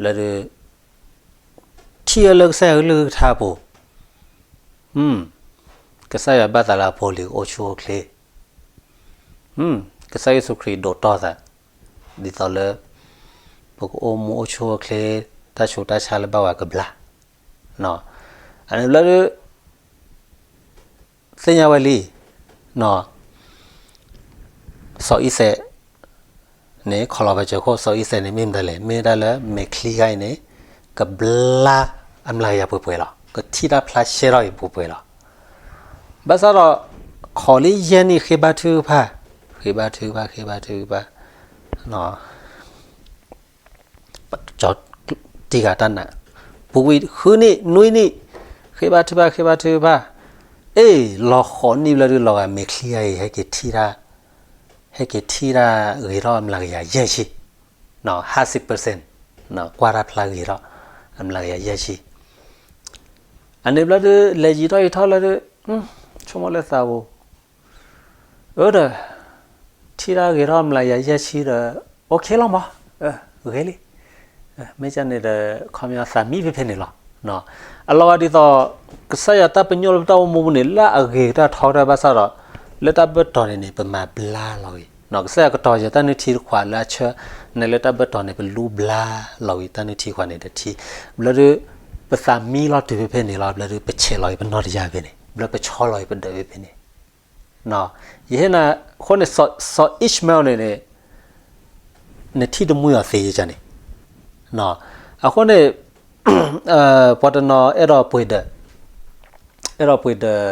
လၢ ထံၣ်ဝဲလၢကစၢ်ယွၤကလုၢ်ကထါအပူၤ, ကစၢ်ယွၤဘၣ်သးလၢအဖိလံၤကအိၣ်ဆူၣ်အိၣ်ချ့, ကစၢ်ယ့ၣ်ၡူးခရံာ်ဒိးတီၢ်သး, ဒ်သိးလၢ ပကအိၣ်မူအိၣ်ဆူၣ်အိၣ်ချ့, တၢ်ဆူးတၢ်ဆါလၢဘၣ်ဝဲကဘျါ, အန့ၣ်ဘျီဒုး သ့ၣ်ညါဝဲလံ, စီၤအံၤစဲး န့ၣ် ခီလီၤပစၢၤခိၣ် စီၤအံၤစဲးန့ၣ် မ့ၢ်မတၤလဲၣ်, မ့ၢ်ဝဲဒၣ်လၢမဲာ်ချံဂၤအံၤန့ၣ် ကဘျါအမျးကယၤပှဲၤပှဲၤလီၤ. ကထံၣ်တၢ်ဖျါရှဲထီၣ်အံၤပှဲၤပှဲၤလီၤ. ဘၣ်ဆၣ်ဒီး ခီလံယဲၢ်နံၣ်ဃ့ဘါထုကဖၣ်, ဃ့ဘါထုကဖၣ် ဃ့ဘါထုကဖၣ် တံၢ်ဃာ်တၢ်နာ်, ပူၤကွံာ်ဃုနံၣ် နွံနံၣ်, ဃ့ဘါထုကဖၣ် ဃ့ဘါထုကဖၣ်, အ့ၣ် လီၤဃိးနံၣ်ဘျီဒုး လီၤဂာ်မဲာ်ချံဂၤအံၤ ဟဲက့ၤထံၣ်တၢ်, ဟဲက့ၤထံၣ်တၢ်ဂ့ၤထီၣ်အမျးကယၤယဲၢ်ဆံ, ဟါစံးပၢၢ်စ့ၣ်, ကွၢ်တၢ်ဖျါဂ့ၤထီၣ် အမျးကယၤယဲၢ်ဆံ, အန့ၣ်ဘျီဒုး လဲၤယံာ်ထီၣ်ယံာ်ထီၣ်လၢဒုး ဆိကမိၣ်လၢသးပူၤ အၢဒီး ထံၣ်တၢ်ဂ့ၤထီၣ်မျးကယၤယဲၢ်ဆံဒီး OK လီၤမး, ဂ့ၤလံ, မ့ၢ်ကန့ၣ်ဒီး ခီပညီသးမံဖဲဖဲန့ၣ်လီၤ. အလီၤဂာ်ဒ်သိး ကစၢ်ယွၤတၢ်ပညိၣ်လၢပတၢ်အိၣ်မူပူၤန့ၣ် လၢအဂ့ၤကတၢၢ်ထီကတၢၢ်ဘၣ်ဆၣ်ဒီး လၢတၢ်ဘၢၣ်တီၤန့ၣ်န့ၣ် ပမၤဘျါလီၤဂ့ၤ, ကစၢ်ယွၤကတီၤယဲတၢ်နုၢ်ထံတခွးလၢအဆၢ, န့ၣ်လၢတၢ်ဘၢၣ်တီၤန့ၣ် ပလူဘျါလီၤဂ့ၤတၢ်နုၢ်ထံခွးန့ၣ်တထံၣ်, ဘျီဒုး ပသးမံလီၤတုၤဖဲဖဲန့ၣ်လီၤ, ဘျီဒုး ပဆဲးလီၤဂ့ၤပနီၢ်တယၢ်ဖဲန့ၣ်, ဘျီပဆီလီၤဂ့ၤပဒၢးဖဲဖဲန့ၣ် ယဟ့ၣ်နၤ, အဃိန့ၣ် စီၤအံၣ်ၡမဲလ်န့ၣ်န့ၣ် နထံၣ်တမှံအီၤသ့ယကန့ၣ်, အဃိန့ၣ် ပှၤတနီၤအဲၣ်ဒိးပှ့ၤဒီး, အဲၣ်ဒိးပှ့ၤဒီး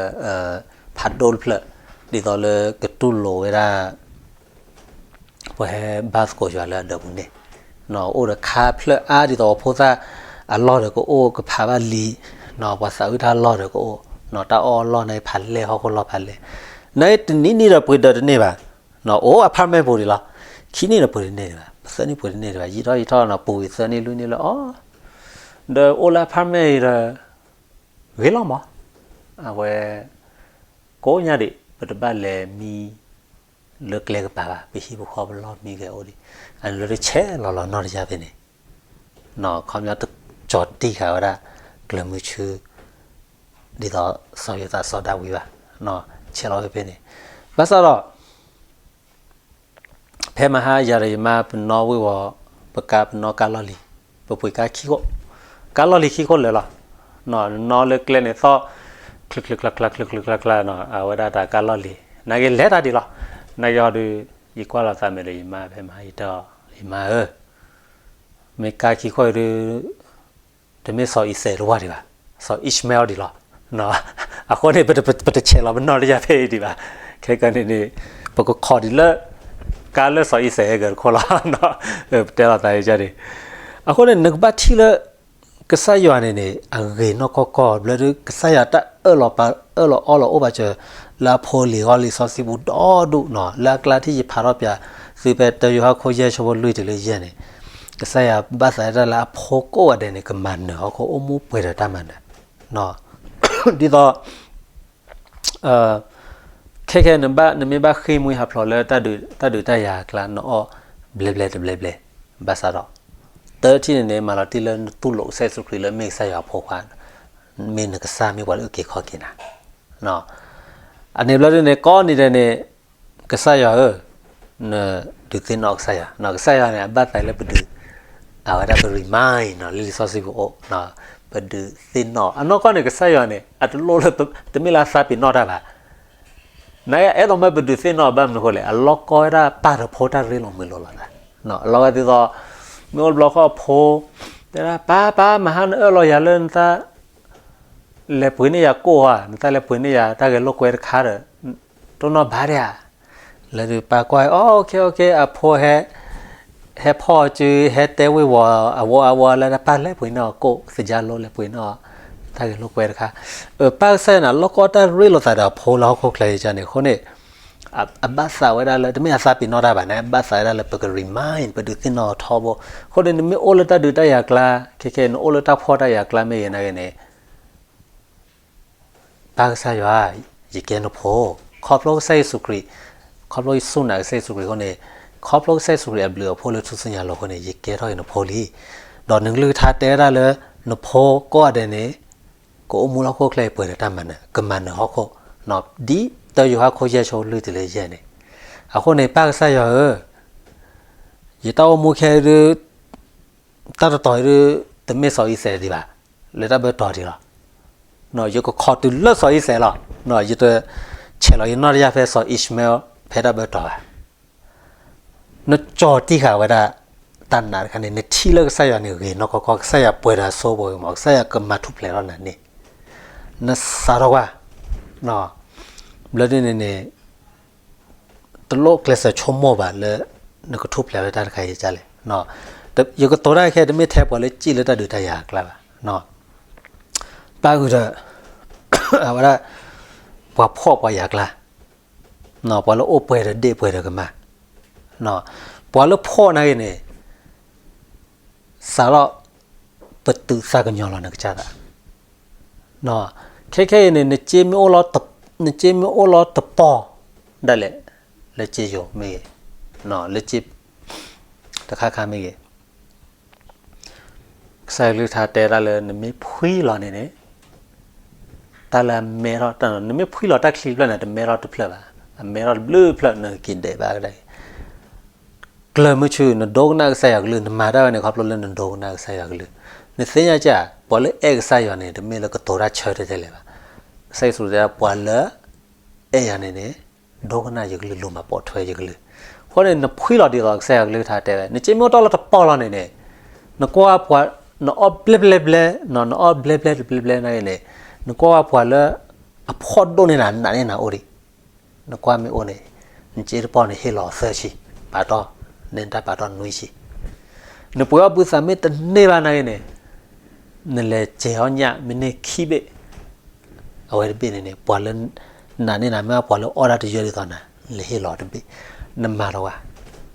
ဖးဒိၣ်တဖျၢၣ်, ဒ်သိးလၢကတူၢ်လိာ်ဝဲဒၣ် ပှၤဟဲဘါသကိးယွၤလၢအဒၢးပူၤန့ၣ်, အိၣ်ဒီးခါဖျၢၣ်အါဒ်သိးပှၤဖိသၣ်အလီၢ်ဒီးကအိၣ်ကဖးဘၣ်လံ, ပှၤသးဝံၣ်တၢ်လီၢ်ဒီးကအိၣ်, တၢ်အီၣ်အလီၢ်န့ၣ်ဖးလဲၢ် ဟီၣ်ခိၣ်လီၢ်ဖးလဲၢ်, နတနံၤနံၤဒီးပှ့ၤဒီးတန့ၢ်ဘၣ်, အိၣ် apartment ပူၤဒံးလီၤ, ခံနံၣ်ဒီးပှ့ၤတန့ၢ်ဒံးဘၣ်, ပသၢနံၣ်ပှ့ၤတန့ၢ်ဒံးဘၣ်, ယံာ်ထီၣ်ယံာ်ထီၣ်နီၤ ပူၤဝံၤသၢနံၣ်လွံၢ်နံၣ်လၢအီၤ, ဒီးအိၣ်လၢ apartment အံၤဒီး ဂ့ၤလီၤမး, အဝဲ ကိးညါဒံး ပတဘၣ်လဲၤမံ လၢကျဲကပၤဘၣ်, ပဟံၣ်ပဃီပလီၢ်မံဂဲၤအိၣ်ဒံး, အန့ၣ်လၢတဆဲးလီၤလီၤနီၢ်တယၢ်ဖဲန့ၣ်, ခီပညီတကၠီၤတံၢ်ဃာ်ဝဲဒၣ် ကျၢၤမုဆူ ဒ်သိးစီၤယိၤသးစီၤဒၤဝံးဘၣ်, ဆဲးလီၤဖဲဖဲန့ၣ်, ဘၣ်ဆၣ်ဒီး ဖဲမဟါယၤဒီးယမါပနီၣ်ဝ့ၢ်ဝီၤ, ပကါပနီၣ်ကါလီၢ်လံၤ, ပပှ့ၤကါခံခိၣ်, ကါလီၢ်လံၤခံခိၣ်လၢာ်လီၤ, နီၣ်လၢကျဲန့ၣ်သီၣ်, ချုးချုးချါချါ ချုးချုးချါချါနီၤ အဝဲဒၣ်တၢ်ကါလီၢ်လံၤ, နာ်က့လဲၤတၢ်ဒံးလီၤ, နာ်က့ဟီဒုး ယကွၢ်လီၤသးမဲာ်ဒီးယမါဖဲမဟါယတဲအီၤ, ယမါဧၢ, မ့ၢ်ကါခံခိၣ်အံၤဒုး တမ့ၢ်စီၤအံၤစဲးတဝၢ်ဒံးဘၣ်, စီၤအံၣ်ၡမဲလ်ဒံးလီၤ, အဃိန့ၣ် ပတဆဲးလီၤပနီၢ်တယၢ်ဖဲအံၤဒံးဘၣ်, ခဲကနံၣ်န့ၣ် ပကခိးဒံးလၢ ကါလၢစီၤအံၣ်စဲးဟဲကတခိၣ်လီၤ, ပတဲလီၤသးန့ၣ်, အဃိန့ၣ် နကဘၣ်ထံၣ်လၢ ကစၢ်ယွၤန့ၣ်န့ၣ် အဂ့ၤနီၢ်ကီၢ်ကီၢ် ဘျီဒုး ကစၢ်ယွၤတၢ်အၢၣ်လီၤပာ် အၢၣ်လီၤအီလီၤအိၣ်ဘၣ်စၢၤ လၢအဖိလံၤဂီၢ်လံၤစီဆှံပူၤဒီဒူၣ်နီၤ, လၢအကျါထံၣ်ယဖးထီၣ်ပၠး သုဖဲတၢယိၤဟၣ်ခိၣ်ယဲၢ်ဆၢဖိလွံၢ်တုၤလၢယဲၢ်န့ၣ်, ကစၢ်ယွၤဘၣ်သးတၢ်လၢအဖိကိးဂၤဒဲးန့ၣ် ကမၤနၢၤဟီၣ်ခိၣ် အိၣ်မူပှဲၤဒီးတၢ်မၤနၢၤ, ဒ်သိး ခဲခဲ နမ့ၢ်ဘၣ်ဃ့ၢ်မှံဟးဖျိးလၢ တၢ်ဒုးတၢ်ယၤအကျါ နအီၣ်ဘျဲဘျဲတဘျဲဘျဲ, ဘၣ်ဆၣ်ဒီး တထံၣ်န့ၣ်န့ၣ် မၤလီၤတံၢ်လၢနတူၢ်လိာ်ကစၢ်ယ့ၣ်ၡူးခရံာ်လၢမ့ၢ်ကစၢ်ယွၤအဖိခွါ, မ့ၢ်နကစၢ်မ့ၢ်ပှၤလၢအအုၣ်က့ၤခီၣ်က့ၤနၤ, အန့ၣ်ဘျီဒုးန့ၣ် ကိးနံၤဒဲးန့ၣ် ကစၢ်ယွၤဧၢ, နဒုးသ့ၣ်နီၣ်ကစၢ်ယွၤ, ကစၢ်ယွၤန့ၣ် အဘၣ်သးလၢပဒုး အဝဲဒၣ်ပ remind နီၤ လၢလံာ်စီဆှံပူၤအိၣ်, ပဒုးသ့ၣ်နီၣ်, အနီၢ်ကီၢ်န့ၣ် ကစၢ်ယွၤန့ၣ် အတလိၣ်လၢ တမ့ၢ်လၢအသးပ့ၤနီၣ်တၢ်ဘၣ်, နအဲၣ်ဒိးမၢပဒုးသ့ၣ်နီၣ်ဘၣ်မနုၤအဃိလဲၣ်, အလီၢ်ကီဝဲဒၣ်ပၢ်ဒီးဖိတၢ်ရ့လိာ်မုာ်လိာ်လီၤသး, အလီၢ်ဝဲဒၣ်ဒ်သိး မ့ၢ်အိၣ်တဘျီဃီအဖိ တဲဒၣ် ပၢ် ပၢ် မဟါနအၢၣ်လီၤယၤလၢနသး လဲၤပှ့ၤန့ၢ်ယၤကိၣ်ဧါ, နသးလဲၤပှ့ၤန့ၢ်ယၤတၢ်ဂဲၤလိာ်ကွဲတခါဒီး တိၢ်နီၣ်ဘၣ်ဒံးဧါ, လၢဒုးပၢ်ကွၢ် အိၣ် okay okay အဖိဟဲ ဟဲဖီၣ်စု ဟဲတဲဝ့ၢ်ဝီၤအဝီအဝီလၢ ပၢ်လဲၤပှ့ၤန့ၢ်အီၤကိၣ် သယါလိလဲၤပှ့ၤန့ၢ်အီၤ တၢ်ဂဲၤလိာ်ကွဲတခါ, ပၢ်ကစၢ်ယွၤန့ၣ် အလီၢ်ကီတၢ်ရ့လိာ်သးဒီးအဖိလၢဟီၣ်ခိၣ်ချၢအံၤန့ၣ် အဃိန့ၣ် အဘၣ်သးဝဲဒၣ်လၢ တမ့ၢ်အသးပ့ၤနီၣ်တၢ်ဘၣ်န့ၣ် အဘၣ်သးဝဲဒၣ်လၢပက remind ပဒုးသ့ၣ်နီၣ်အီၤထီဘိ. အဃိန့ၣ် နမ့ၢ်အိၣ်လၢတၢ်ဒုးတၢ်ယၤကျါ, ခဲခဲအံၤ နအိၣ်လၢတၢ်ဖှီၣ်တၢ်ယာ်ကျါမ့ၢ်ဂ့ၤနာ်ဂ့ၤန့ၣ် ပၢ်ကစၢ်ယွၤ, ယကဲနဖိ, ခီဖျိကစၢ်ယ့ၣ်ၡူးခရံာ်, ခီဖျိယစူၢ်နာ်ကစၢ်ယ့ၣ်ၡူးခရံာ်အဃိန့ၣ်, ခီဖျိကစၢ်ယ့ၣ်ၡူးခရံာ်အဘျုးအဖှိၣ်လၢထူၣ်စုညါအလိၤအဃိန့ၣ် ယကဲထီၣ်က့ၤနဖိလံ. ဒီးနကလုၢ်ကထါတဲဝဲဒၣ်လၢ နဖိကိးဂၤဒဲးန့ၣ် ကအိၣ်မူလၢဟီၣ်ခိၣ်ချၢအံၤပှဲၤဒီးတၢ်မၤနၢၤ, ကမၤနၢၤဟီၣ်ခိၣ်, ဒ်တၢယိၤဟၣ်ခိၣ်ယဲၢ်ဆၢလွံၢ်တုၤလၢယဲၢ်န့ၣ်. အဃိန့ၣ် ပၢ်ကစၢ်ယွၤဧၢ, ယတၢ်အိၣ်မူခဲအံၤဒုး တၢ်တတီၤအံၤဒုး တမ့ၢ်စီၤအံၤစဲးဒံးဘၣ်, လၢတၢ်ဘၢတီၤဒံးလီၤ. ယကခိးတုၤလၢစီၤအံၤစဲးလီၤ. ယတဆဲးလီၤယနီၣ်တယၢ်ဖဲစီၤအံၣ်ၡမ့လ်ဖဲတၢ်ဘၢတီၤဘၣ်. နကၠီၤတံၢ်ဃာ်ဝဲဒၣ် တၢ်နာ်တခါန့ၣ် နထံၣ်လၢကစၢ်ယွၤန့ၣ်ဂ့ၤနီၢ်ကီၢ်ကီၢ်, ကစၢ်ယွၤပှဲၤဒီးအစိပှဲၤဂ့ၤမး, ကစၢ်ယွၤကမၤထူၣ်ဖျဲးထီၣ်နၤန့ၣ်, နစးထီၣ်ကွၢ်, ဘျီဒ်န့ၣ်န့ၣ် တလိၣ်ကျဲးစၢးဆိကမိၣ်ဘၣ်လၢ နကထူၣ်ဖျဲးလၢတၢ်တခါအံၤဒ်လဲၣ်. ယကတိၤတၢ်ခဲအံၤ တမ့ၢ်ထဲပှၤလၢစံၣ်လၢတၢ်ဒုးတၢ်ယၤအကျါဘၣ်. ပၢ်ဂုၢ်ဒီး အဝဲဒၣ် ပှၤဖှီၣ်ပှၤယာ်ကျါ, ပှၤလၢအိၣ်ပှဲၤဒီးဒ့ၣ်ပှဲၤဒီးကမၢ်, ပှၤလၢဖှီၣ်နာ်ဂ့ၤန့ၣ် စးထီၣ် ပတုာ်သးကညီၤလီၤနကစၢ်သး. ခဲခဲအံၤန့ၣ် နစ့မ့ၢ်အိၣ်လီၤတပီၢ် ဒၣ်လဲာ် လၢစ့ယိၤမ့ၢ်ဂ့ၤ, လၢစ့တခါခါမ့ၢ်ဂ့ၤ, ကစၢ်ယွၤကလုၢ်ကထါတဲတၢ်လၢ နမ့ၢ်ဖှံလီၤန့ၣ်န့ၣ် တၢ်လၢအမဲထီၣ်, နမ့ၢ်ဖှံလီၤတၢ်ချံတဖျၢၣ်န့ၣ် တမဲထီၣ်တဖျၢၣ်ဘၣ်, အမဲထီၣ်တဘျုးဖျၢၣ် နကက့ၤဒဲးဘၣ်ကဒါက့ၤ ကျၢၤမုဆူ နဒိကနၣ်ကစၢ်ယွၤကလုၢ်, နမၤတၢ်ဝဲန့ၣ် ခီဖျိလၢနဒိကနၣ်ကစၢ်ယွၤကလုၢ်. နသ့ၣ်ညါက့ၤ ပှၤလၢအဲၣ်ကစၢ်ယွၤန့ၣ် တမ့ၢ်လၢကတိၤတၢ်ဆၢတဲာ်တဲာ်လဲာ်ဘၣ်. ကစၢ်ယ့ၣ်ၡူးတဲ ပှၤလၢအဲၣ်ယၤန့ၣ်န့ၣ် ဒိကနၣ်ယကလုၢ် လိၣ်မၤပိာ်ထွဲယကလုၢ်. အဃိန့ၣ် နဖှံလီၤဒ်သိးကစၢ်ယွၤကလုၢ်ကထါတဲဝဲ, နစ့မ့ၢ်အိၣ်တ့ၢ်လီၤတပီၢ်လီၤန့ၣ်န့ၣ်, နကွၢ်ပှၤ, နအီၣ်ဘျဲဘျဲဘျဲ, နအီၣ်ဘျဲဘျဲတဘျဲဘျဲနာ်ဂ့ၤန့ၣ်, နကွၢ်ဝဲပှၤလၢ အဖှီၣ်ဒိၣ်န့ၢ်နၤ နာ်န့ၢ်နၤအိၣ်ဒံး, နကွၢ်မ့ၢ်အိၣ်န့ၣ်, နစ့တပီၢ်န့ၣ် ဟ့ၣ်လီၤသၢဆံ, ပာ်တီၢ်, နတၢ်ပာ်တီၢ်နွံဆံ. နပှ့ၤအီၣ်ဘုသးမ့ၢ်တန့ၢ်ဘၣ်နာ်ဂ့ၤန့ၣ်, နလဲၤစဲၤအီၣ်ညၣ်မ့ၢ်န့ၢ်ခံဘ့ၣ်, အဝဲတဘ့ၣ်န့ၣ်န့ၣ် ပှၤလၢ နာ်န့ၢ်နၤ မ့ၢ်ပှၤလၢအီၣ်တၢ်တယၢၢ်ဒ်သိးနၤ လဲၤဟ့ၣ်လီၤတဘ့ၣ်, နမၤထီၣ်ဝဲ,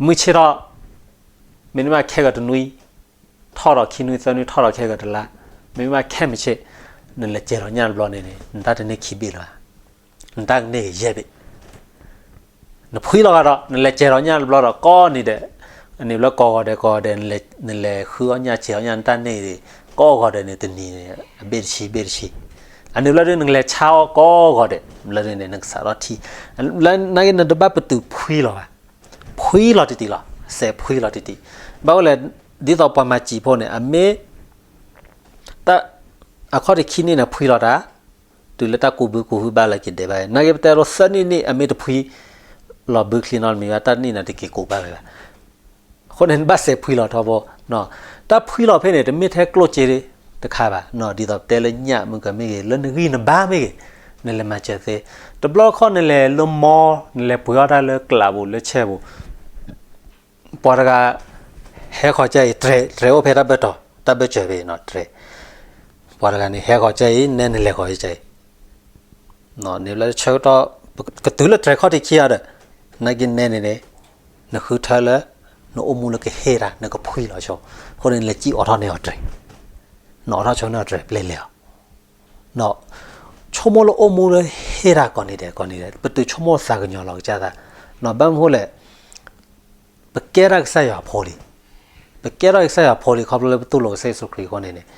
မုၢ်ဆ့ၣ်ထီၣ်, မ့တမ့ၢ်ခဲဂီၤတနွံ, ထီၣ်ဒီးခံနွံသၢနွံ ထီၣ်ဒီးခဲဂီၤတလါ, မ့မ့ၢ်ခဲမုၢ်ဆ့ၣ်, နလဲၤစဲၤထီၣ်ညၣ်တဘျီန့ၣ်န့ၣ် နတၢ်တန့ၢ်ခံဘ့ၣ်လၢၤဘၣ်, နတၢ်ကန့ၢ်က့ၤယဲၢ်ဘ့ၣ်. နဖှံလီၤဂာ်ဒီး နလဲၤစဲၤထီၣ်ညၣ်တဘျီဒီး ကိးနံၤဒဲး, အန့ၣ်ဘျီကိးဂီၤဒဲးကိးဂီၤဒဲး နလဲၤဃုအီၣ်ညၣ် စဲၤအီၣ်ညၣ် နတၢ်န့ၢ်ဂ့ၤ ကိးဂီၤဒဲးန့ၣ် တနံၤန့ၣ် အဘ့ၣ်တဆံ ဘ့ၣ်တဆံ, အန့ၣ်ဘျီဒ်နကလဲၤဆါအီၣ်ကိးဂီၤဒဲး ဘျီဒ်န့ၣ် နကစးထီၣ်ထံၣ်, နာ်ဂ့ၤ နတဘၣ်ပတုာ်ဖှံလီၤဘၣ်, ဖှံလီၤတံၢ်တံၢ်လီၤ, စဲးဖှံလီၤတံၢ်တံၢ်, ဘၣ်အိၣ်လဲၣ်, ဒ်သိးပှၤမၤစံာ်ဖိန့ၣ် အမ့ၢ် တၢ် အခီၣ်ထံးခံနံၣ်န့ၣ် ဖှံလီၤတၢ်, တုၤလၢတၢ်ကူးဘုကူးဟုဘၣ်လၢက့ၤဒဲးဘၣ်, နာ်ဂ့ၤ ပတဲဒိးသၢနံၣ်န့ၣ် အမ့ၢ်တဖှံလီၤဘုချံနီတမံၤဘၣ်, တၢ်နံၣ်န့ၣ်တက့ၤကူးဘၣ်ဝဲဘၣ်. အဃိန့ၣ် နဘၣ်စဲးဖှံလီၤထီဘိ, တၢ်ဖှံလီၤဖဲန့ၣ် တမ့ၢ်ထဲကျိၣ်စ့တခါဘၣ်, ဒ်သိးပတဲလၢညၣ်မုၢ်ကမ့ၢ်ဂ့ၤ လၢနဂံၢ်နဘါမ့ၢ်ဂ့ၤ, နလဲၤမၤစၢၤသ့, တဘျီတခီၣ်နလဲၤလၢ mall နလဲၤပှ့ၤအီၣ်တၢ်လၢကျးပူၤလၢဆဲပူၤ ပှၤတဂၤ ဟဲဃီၤကဲအံၤ တြဲၤ တြဲၤအိၣ်ဖဲတၢ်ဘၢတီၤ တၢ်ဘၢစၢၤဖဲအံၤနီၤ တြဲၤ, ပှၤတဂၤန့ၣ် ဟဲဃီၤကဲအံၤ နဲနလဲၤဃီၤကဲအံၤ, န့ၣ်လၢဆၢကတီၢ် ကတုၤလၢတြဲၤခီၣ်ထံးခံဂၤဒီး နာ်က့နဲန့ၣ်န့ၣ် နဃုထၢလၢ နအိၣ်မူလၢကဟ့ၣ်တၢ် နကဖှံလီၤဆိ, အဃိန့ၣ် နလဲၤစံၣ်အိးထီၣ်န့ၢ်အီၤတြဲၤ, နအိးထီၣ်ဆိန့ၢ်အီၤတြဲၤ ပျဲလဲၤအီၤ ဆိကမိၣ်လၢအိၣ်မူလၢဟ့ၣ်တၢ်ကိးနံၤဒဲးကိးနံၤဒဲး ပတုာ်ဆိကမိၣ်သးကညီၤလီၤကစၢ်သး, ဘၣ်မနုၤလဲၣ်, ပကဲထီၣ်ကစၢ်ယွၤအဖိလံ, ပကဲထီၣ်ကစၢ်ယွၤအဖိလံ ခီဖျိလၢပတူၢ်လိာ်ကစၢ်ယ့ၣ်ၡူးခရံာ်အဃိန့ၣ်န့ၣ်,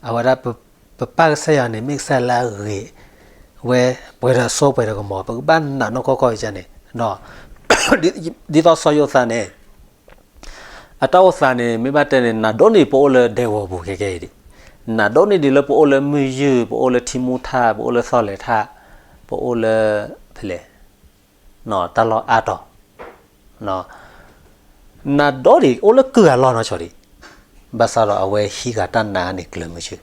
အဝဲဒၣ် ပပၢ်ကစၢ်ယွၤန့ၣ် မ့ၢ်ကစၢ်လၢအဂ့ၤဝဲ ပှဲၤဒီးစိပှဲၤဒီးကမီၤ ပကဘၣ်နာ်နီၢ်ကီၢ်ကီၢ်အံၤန့ၣ်, ဒ်သိးစီၤယိၤသးန့ၣ် အတၢ်အိၣ်သးန့ၣ် မ့ၢ်ဘၣ်တဲန့ၣ် နးဒိၣ်န့ၢ်ပအိၣ်လၢဒဲကဝီၤပူၤခဲကဲအံၤဒံး, နးဒိၣ်န့ၢ်ဒံးလၢပအိၣ်လၢမုၢ်ယုၢ် ပအိၣ်လၢထံမူထၣ် ပအိၣ်လၢသီၣ်လဲၤထၣ်, ပအိၣ်လၢ ဖဲလဲၣ် တၢ်လီၢ်အါတီၤ, နးဒိၣ်ဒံး အိၣ်လၢကုၢ်အလီၢ်နီၢ်ဆိဒံး, ဘၣ်ဆၣ်ဒီးအဝဲဟံးဃာ်တၢ်နာ်န့ၣ်ကျၢၤမုဆူ,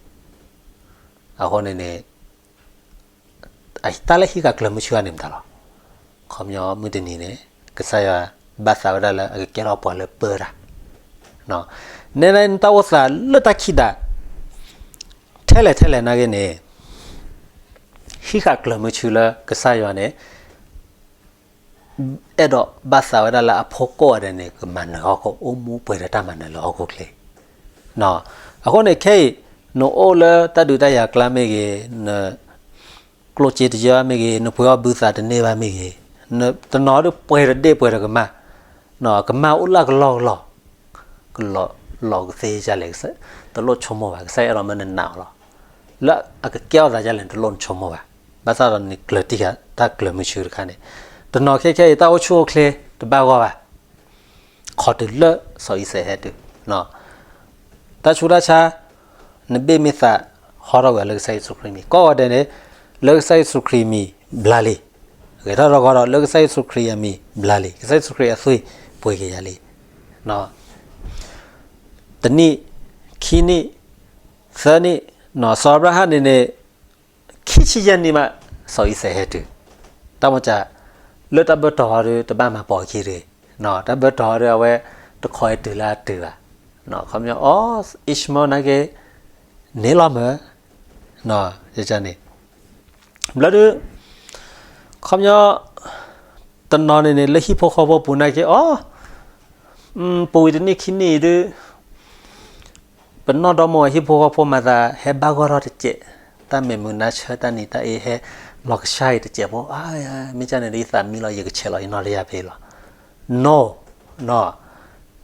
အဃိန့ၣ်န့ၣ် တၢ်လၢဟံးဃာ်ကျၢၤမုဆူအန့ၣ်မတၤလီၤ. ခီပညီမုၢ်တနံၤန့ၣ် ကစၢ်ယွၤဘၣ်သးဝဲဒၣ်လၢအကကဲထီၣ်ပှၤလၢပၢတၢ်, နဲဒၣ်နတၢ်အိၣ်သးလၢတၢ်ခံးဒၣ် ထဲလဲၣ်ထဲလဲၣ်နာ်ဂ့ၤန့ၣ် ဟံးဃာ်ကျၢၤမုဆူလၢကစၢ်ယွၤန့ၣ် အဲၣ်ဒိးဘၣ်သးဝဲဒၣ်လၢအဖီခိၣ်အဒဲးန့ၣ် ကမၤနၢၤဟီၣ်ခိၣ် အိၣ်မူပှဲၤဒီးတၢ်မၤနၢၤလၢဟီၣ်ခိၣ်ချၢ. အဃိန့ၣ် ခဲအံၤ နအိၣ်လၢတၢ်ဒုးတၢ်ယၤကျါမ့ၢ်ဂ့ၤ, နကျိၣ်စ့တယၢၢ်မ့ၢ်ဂ့ၤ, နပှ့ၤအီၣ်ဘုသးတန့ၢ်ဘၣ်မ့ၢ်ဂ့ၤ, တနီၤဒုးပှဲၤတဒ့ၣ်ပှဲၤတကမၣ်, ကမၣ်အိၣ်လၢကလီကလီ, ကလီၤကသ့ဒ်လဲၣ်, တလိၣ်ဆိကမိၣ်ဘၣ်, ကစၢ်ယွၤအဲၣ်ဒိးမၢနနာ်အီၤလီၤ. လၢအကကဲထီၣ်သးဒ်လဲၣ် နတလိၣ်နဆိကမိၣ်ဘၣ်. ဘၣ်ဆၣ်ဒီးနကျၢၤတံၢ်ဃာ်တၢ်ကျၢၤမုဆူတခါန့ၣ်, တနီၤခဲခဲအံၤ တၢ်အိၣ်ဆူၣ်အိၣ်ချ့တဘၣ်ဂီၢ်ဘၣ်. ခီတုၤလၢစီၤအံၤစဲးဟဲတုၤ, တၢ်ဆူးတၢ်ဆါ, နဘ့ၣ်မ့ၢ်သးဟီထီၣ်ကွံာ်လၢကစၢ်ယ့ၣ်ၡူးခရံာ်မံၤ, ကိးဂၤဒဲးန့ၣ် လၢကစၢ်ယ့ၣ်ၡူးခရံာ်မံၤဘျါလံ. ဂဲၤထီၣ်ထီၣ်ကီဒီး လၢကစၢ်ယ့ၣ်ၡူးခရံာ်အမံၤဘျါလံ, ကစၢ်ယ့ၣ်ၡူးခရံာ်အသွံၣ်ပှ့ၤက့ၤယၤလံ. တနံၣ်, ခံနံၣ်, သၢနံၣ်, စီၤအၤဘြၤဟၣ်န့ၣ်န့ၣ် ခံဆံယဲၢ်နံၣ်မး စီၤအံၤစဲးဟဲတုၤ. တၢ်မၤစၢၤ လၢတၢ်ဘၢၣ်တီၤဟီဒုး တဘၣ်မၤပိာ်အခံတဂ့ၤ, တၢ်ဘၢၣ်တီၤဟီဒုး အဝဲတခီအံၤတုၤလၢအတုၤဘၣ်. ခီပညီ အီ အံၣ်ၡမ့ၣ်နာ်က့ န့ၢ်လီၤမၢ်, န့ၣ်, ဘျီဒုး ခီပညီ တနီၤန့ၣ်န့ၣ် လၢဟံၣ်ဖိဃီဖိပူၤနာ်က့ အီ ပူၤဝံၤတနံၣ်ခံနံၣ်အံၤဒုး ပနီၢ်ဒီမါဝၤဟံၣ်ဖိဃီဖိမၤသး ဟဲဘၣ်ဂီၢ်ထီၣ်တစဲး, တၢ်မဲာ်မုာ်နါဆၢတၢ်နံၤတၢ်အ့ဟဲလီၤကဆှါအံၤတစဲးဖိ, မ့ၢ်ကန့ၣ်ဒီး ယသးမံလီၤ ယကဆဲးလီၤယနီၢ်တယၢ်ဖဲလီၤ. နီၢ်,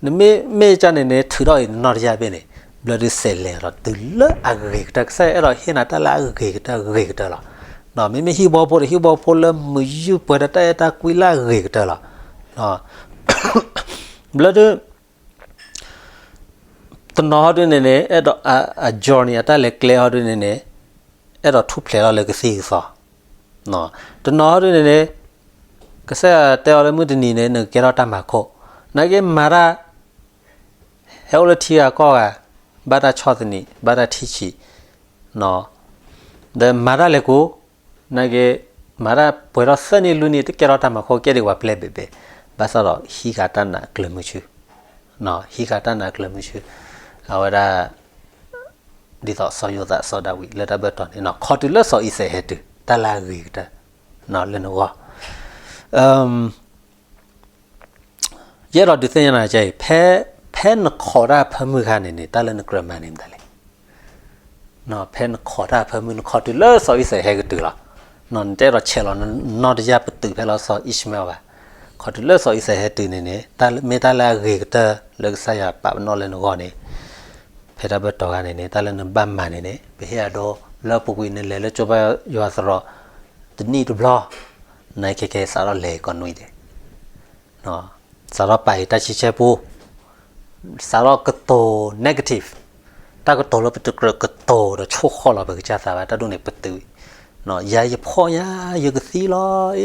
နမ့ၢ်မ့ၢ်ကန့ၣ်န့ၣ် ထုးထီၣ်အံၤနနီၢ်တယၢ်ဖဲန့ၣ်, ဘျီဒုးစဲးလဲၤဒီးတုၤလၢအဂ့ၤကတၢၢ်, ကစၢ်ယွၤအဲၣ်ဒိးဟ့ၣ်နၤတၢ်လၢအဂ့ၤကတၢၢ်ဂ့ၤကတၢၢ်လီၤ. မ့မ့ၢ်ဟံၣ်ဖိဃီဖိဒီး ဟံၣ်ဖိဃီဖိလၢမုာ်ယုၢ်ပှဲၤဒီးတၢ်အဲၣ်တၢ်ကွံလၢအဂ့ၤကတၢၢ်လီၤ. ဘျီဒုး တနီၤဟီဒုးန့ၣ်န့ၣ် အဲၣ်ဒိးအ journey အတၢ်လဲၤကျဲဟီဒုးန့ၣ်န့ၣ် အဲၣ်ဒိးထူၣ်ဖျဲးလီၤလၢကသံၣ်ကသီ, တနီၤဟီဒုးန့ၣ်န့ၣ် ကစၢ်ယွၤတဲအီၤလၢမုၢ်တနံၤန့ၣ် နကကဲထီၣ်တၢ်မၤခိၣ်, နာ်က့မၤတၢ် ဟဲအိၣ်လၢထံဂၤကီၢ်ဂၤ, ဘၣ်တၢ်ဆီၣ်သနံး ဘၣ်တၢ်ထံၣ်ဆံး, ဒီးမၤတၢ်လဲၤကိး, နာ်က့ မၤတၢ်ပှဲၤထီၣ်သၢနံၣ်လွံၢ်နံၣ် တကဲထီၣ်တၢ်မၤခိၣ် ကဲဒံးဝဲပျဲၢ်ဘဲၣ်ဘဲၣ်, ဘၣ်ဆၣ်ဒီးဟံးဃာ်တၢ်နာ်ကျၢၤမုဆူ, ဟံးဃာ်တၢ်နာ်ကျၢၤမုဆူ, အဝဲဒၣ် ဒ်သိးစီၤယိၤသးစီၤဒၤဝံးလၢတၢ်ဘၢၣ်တီၤန့ၣ် ခီတုၤလၢစီၤအံၤစဲးဟဲတုၤ တၢ်လၢအဂ့ၤကတၢၢ် လၢနဂီၢ် ယအဲၣ်ဒိးဒုးသ့ၣ်ညါနၤကဲအံၤ, ဖဲနခိးတၢ်ဖၢမုၢ်ခါန့ၣ်န့ၣ် တၢ်လၢနကြၢးမၤန့ၣ်မတၤလဲၣ်. ဖဲနခိးတၢ်ဖၢမုၢ် နခိးတုၤလၢစီၤအံၤစဲးဟဲကတုၤလီၤ. နတအဲၣ်ဒိးဆဲးလီၤနနီၢ်တယၢ်ပတုာ်ဖဲလီၤစီၤအံၣ်ၡမ့လ်ဘၣ်. ခီတုၤလၢစီၤအံၤစဲးဟဲတုၤန့ၣ်န့ၣ် မ့ၢ်တၢ်လၢအဂ့ၤကတၢၢ်လၢကစၢ်ယွၤပာ်ပနီၣ်လၢနဂီၢ်န့ၣ်, ဖဲတၢ်ဘၢၣ်တီၤခါန့ၣ်န့ၣ် တၢ်လၢနဘၣ်မၤန့ၣ်န့ၣ် ပဟ့ၣ်အဒိ လၢပူၤကွံာ်နလဲၤလၢကၠိဘါယွၤသရိာ် တနံၣ်တဘျီ နကဲကဲစးထီၣ်လဲၤကိးနွံဒဲး စးထီၣ်ပာ်အံၤတၢ်ဆံဆဲပူ, စးထီၣ်ကတိၤ negative, တၢ်ကတိၤလၢပတကြၢးကတိၤဒီးဆိၣ်ဃီၣ်လီၤပကစၢ်သးဘၣ် တၢ်ဒိၣ်န့ၣ်ပတုာ်, ယၤယဖှီၣ်ညါ ယကသံလီၤ, အ့,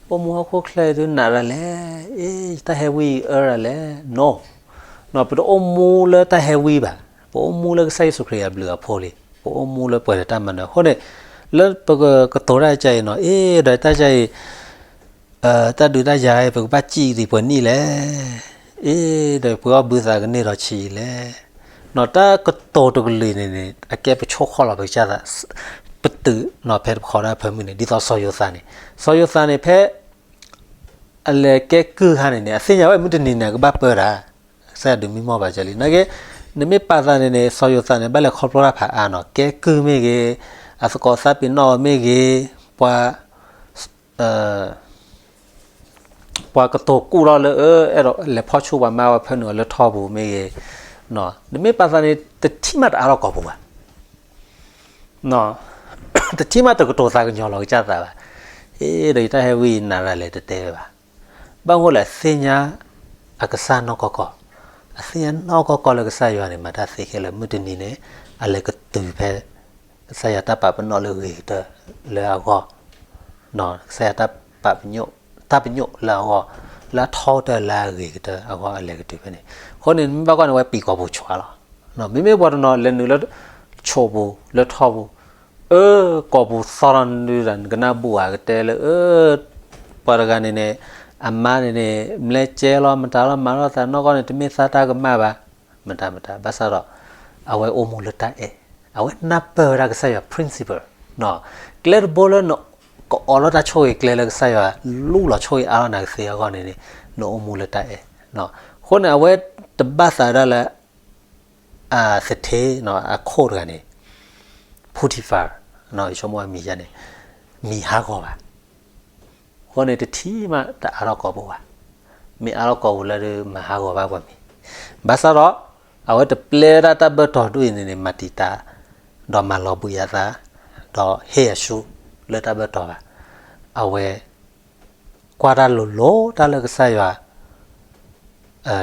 အိၣ်မူဟီၣ်ခိၣ်ချၢဒုးနးဒၣ်လဲၣ်, အ့, ယတၢ်ဟဲဝံအၢဒၣ်လဲၣ်, no, ပတအိၣ်မူလၢတၢ်ဟဲဝံဘၣ်, ပအိၣ်မူလၢကစၢ်ယ့ၣ်ၡူးခရံာ်အဘျုးအဖှိၣ်လံ, ပအိၣ်မူလၢပှဲၤဒီးတၢ်မၤနၢၤအဃိန့ၣ်, လၢပကကတိၤတၢ်ကါအံၤနီၤ, အ့, ဒီးတၢ်ကါအံၤ တၢ်ဒုးတၢ်ယၤ ပကဘၣ်စံၣ်ဒံးပှဲၤနံၣ်လဲၣ်, အ့, ဒီးပှ့ၤအီၣ်ဘုသးကန့ၢ်ဒီးဆံးလဲၣ်, တၢ်ကတိၤတကလုာ်န့ၣ်န့ၣ် အကဲပဆိၣ်ဃီၣ်လီၤပကစၢ်သး, ပတုာ်နီၤ ဖဲပခိးတၢ်ဖၢမုၢ်န့ၣ် ဒ်သိးစီၤယိၤသးန့ၣ်, စီၤယိၤသးန့ၣ် ဖဲ အလဲၤကဲကုၢ်ခါန့ၣ်န့ၣ် အသ့ၣ်ညါဝဲမုၢ်တနံၤန့ၣ် အကဘၣ်ပၢတၢ်, ကစၢ်ယွၤဒုးမံမီၢ်ဘၣ်ကလံ, နာ်က့ နမ့ၢ်ပာ်သးန့ၣ်န့ၣ် စီၤယိၤသးန့ၣ် ဘၣ်လဲၤခီဖျိတၢ်ဖးအါနီၤ, ကဲကုၢ်မ့ၢ်ဂ့ၤ, အသကိးသးပ့ၤနီၣ်အီၤမ့ၢ်ဂ့ၤ, ပှၤ ပှၤကတိၤကူၣ်ထီၣ်လၢ အဲၣ်ဒိးလဲၤဖီၣ်ဆူၣ်ပှၤမါဝဲဖၢနုာ်အီၤလၢထီပူၤမ့ၢ်ဂ့ၤ, နမ့ၢ်ပာ်သးန့ၣ် တထံၣ်မးတအါထီၣ်ကိာ်ပူၤဘၣ်, တထံၣ်မးတကတိၤသးကညီၤလီၤကစၢ်သးဘၣ်, အ့ ဒီးယတၢ်ဟဲဝံနးဒၣ်လဲာ်တတဲဝဲဘၣ်, ဘၣ်မနုၤလဲၣ် အသ့ၣ်ညါအကစၢ်နီၢ်ကီၢ်ကီၢ်, အသ့ၣ်ညါနီၢ်ကီၢ်ကီၢ်လၢကစၢ်ယွၤန့ၣ် မၤတၢ်သ့ခဲလၢာ် မုၢ်တနံၤန့ၣ် အလဲၤကတုၤဖဲ ကစၢ်ယွၤတၢ်ပာ်ပနီၣ်လၢဂ့ၤကတၢၢ်လၢအဂီၢ်, ကစၢ်ယွၤတၢ်ပာ်ပညိၣ် တၢ်ပညိၣ်လၢအဂီၢ်, လၢအထီကတၢၢ်လၢအဂ့ၤကတၢၢ်အဂီၢ်အလဲၤကတုၤဖဲန့ၣ်, အဃိန့ၣ် မ့ၢ်ဘၣ်ကွၢ်န့ၣ် ဝဲပံၤကိာ်ပူၤဆှါလီၤ. မ့မ့ၢ်ပှၤတနီၤလဲၤနုာ်လၢ ဆိးပူၤ လၢထီပူၤ, အၢ ကိာ်ပူၤသီထီၣ်နုာ်ဒီး နကနၣ်ဘူၣ်ဧါကတဲလၢ အၢ ပှၤတဂၤန့ၣ်န့ၣ် အမါန့ၣ်န့ၣ် မလဲကဲလီၤ မတၤလီၤ မၤထီၣ်သးနီၢ်ကီၢ်န့ၣ် တမ့ၢ်သးတၢ်ကမၣ်ဘၣ်, မတၤမတၤ ဘၣ်ဆၣ်ဒီး အဝဲအိၣ်မူလၢတၢ်အဲၣ်, အဝဲနၢ်ပၢၢ်ဝဲဒၣ်ကစၢ်ယွၤ principle, ကျဲတဘိလၢန ကအိးထီၣ်တၢ်ဆိၣ်ဂ့ၤကျဲလၢကစၢ်ယွၤလူလီၤဆိၣ်ဂ့ၤအါထီၣ်နၤကသ့အဂီၢ်န့ၣ်န့ၣ် နအိၣ်မူလၢတၢ်အဲၣ်. အဃိန့ၣ် အဝဲတဘၣ်သးဒၣ်လၢ အသထ့ အခိၣ်တဂၤန့ၣ် Potiphar ယဆိကမိၣ်အမံၤယါန့ၣ် မံၤဟးဂီၤဘၣ်. အဃိန့ၣ် တထံၣ်မးတအါထီၣ်ကိာ်ပူၤဘၣ်. မ့ၢ်အါထီၣ်ကိာ်ပူၤလၢဒုးမၤဟးဂီၤဘၣ်ပှၤမံၤ. ဘၣ်ဆၣ်ဒီး အဝဲတပျဲဝဲဒၣ်တၢ်ဘၢၣ်တီၤဒ်အံၤန့ၣ်န့ၣ် မၤတံာ်တာ် ဒီးမၤလီၤဘှံးအသး ဒီးဟ့ၣ်အဆူလၢတၢ်ဘၢၣ်တီၤဘၣ်. အဝဲ ကွၢ်တၢ်လိၤလိၤတၢ်လၢကစၢ်ယွၤ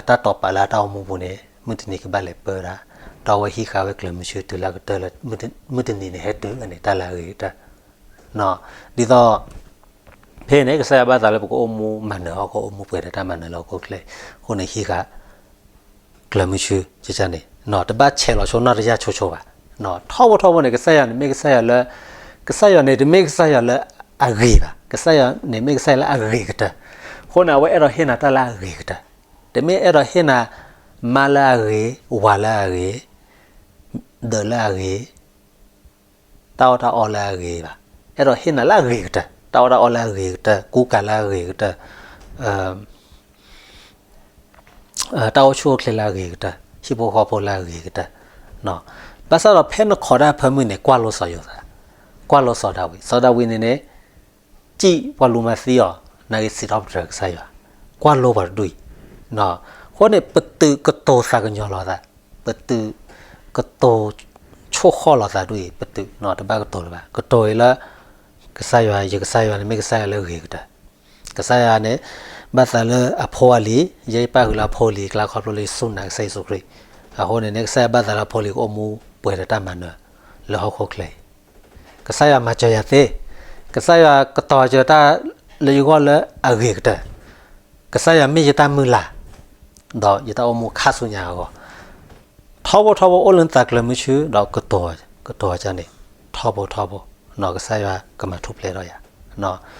တၢ်တိာ်ပာ်လၢအတၢ်အိၣ်မူပူၤန့ၣ် မုၢ်တနံၤကဘၣ်လဲၤပၢတၢ်, ဒီးအဝဲဟံးဃာ်ဝဲကျၢၤမုဆူတုၤလၢအကတၢၢ်လၢ မုၢ်တနံၤန့ၣ်ဟဲတုၤန့ၣ် တၢ်လၢအဂ့ၤကတၢၢ်. ဒ်သိး ဖဲန့ၣ် ကစၢ်ယွၤဘၣ်သးလၢပကအိၣ်မူမၤနၢၤဟီၣ်ခိၣ် အိၣ်မူပှဲၤဒီးတၢ်မၤနၢၤလၢဟီၣ်ခိၣ်ချၢအံၤ, အဃိန့ၣ်ဟံးဃာ် ကျၢၤမုဆူန့ၣ် တဘၣ်ဆဲးလီၤဆိနီၢ်တယၢ်ဆိဆိဘၣ်. ထီဘိထီဘိန့ၣ် ကစၢ်ယွၤန့ၣ်မ့ၢ်ကစၢ်ယွၤလၢ ကစၢ်ယွၤန့ၣ်တမ့ၢ်ကစၢ်ယွၤလၢအဂ့ၤဘၣ်. ကစၢ်ယွၤန့ၣ်မ့ၢ်ကစၢ်ယွၤလၢအဂ့ၤကတၢၢ်. အဃိန့ၣ် အဝဲအဲၣ်ဒိးဟ့ၣ်နၤတၢ်လၢအဂ့ၤကတၢၢ်. တမ့ၢ်အဲၣ်ဒိးဟ့ၣ်နၤ မါလၢအဂ့ၤ, ဝၤလၢအဂ့ၤ, ဒၢးလၢအဂ့ၤ, တၢ်အီၣ်တၢ်အီလၢအဂ့ၤဘၣ်. အဲၣ်ဒိးဟ့ၣ်နၤလၢအဂ့ၤကတၢၢ်, တၢ်အီၣ်တၢ်အီလၢအဂ့ၤကတၢၢ်, ကူကၤလၢအဂ့ၤကတၢၢ်, တၢ်အိၣ်ဆူၣ်အိၣ်ချ့လၢအဂ့ၤကတၢၢ်, ဟံၣ်ဖိဃီဖိလၢအဂ့ၤကတၢၢ်. ဘၣ်ဆၣ်ဒီးဖဲနခိးတၢ်ဖၢမုၢ်န့ၣ် ကွၢ်လိစီၤယိၤသး, ကွၢ်လိစီၤဒၤဝံး, စီၤဒၤဝံးန့ၣ်န့ၣ် စံးပှၤလူၤမၤသံအီၤ, နာ်က့စံးထီၣ်ပတြၢၤကစၢ်ယွၤ, ကွၢ်လိပှၤတဒူၣ်အံၤ. အဃိန့ၣ် ပတုာ်ကတိၤသးကညီၤလီၤသး, ပတုာ်ကတိၤဆိၣ်ဃီၣ်လီၤသးဒ်အံၤ, ပတုာ်တဘၣ်ကတိၤလၢၤဘၣ်, ကတိၤအံၤလၢ ကစၢ်ယွၤ, ယကစၢ်ယွၤန့ၣ်မ့ၢ်ကစၢ်ယွၤလၢအဂ့ၤကတၢၢ်. ကစၢ်ယွၤန့ၣ် ဘၣ်သးလၢအဖိအလံၤ, ယဲယပၢ်ဃုာ်လၢအဖိအလံၤအကျါခီဖျိလၢယစူၢ်နာ်ကစၢ်ယ့ၣ်ၡူးခရံာ်. အဃိန့ၣ်န့ၣ် ကစၢ်ယွၤဘၣ်သးလၢအဖိအလံၤကအိၣ်မူပှဲၤဒီးတၢ်မၤနၢၤ လၢဟီၣ်ခိၣ်ချၢအံၤ. ကစၢ်ယွၤမၤစၢၤယၤသ့, ကစၢ်ယွၤကတီၤစၢၤတၢ်လၢယဂီၢ်လၢအဂ့ၤကတၢၢ်, ကစၢ်ယွၤမ့ၢ်ယတၢ်မုၢ်လၢ်, ဒီးယတၢ်အိၣ်မူခါဆူညါအဂီၢ်, ထီဘိထီဘိအိၣ်လၢနသးကျၢၤမုဆူ ဒီးကတိၤ, ကတိၤကန့ၣ် ထီဘိထီဘိ, ကစၢ်ယွၤကမၤထူၣ်ဖျဲးထီၣ်ယၤ. အ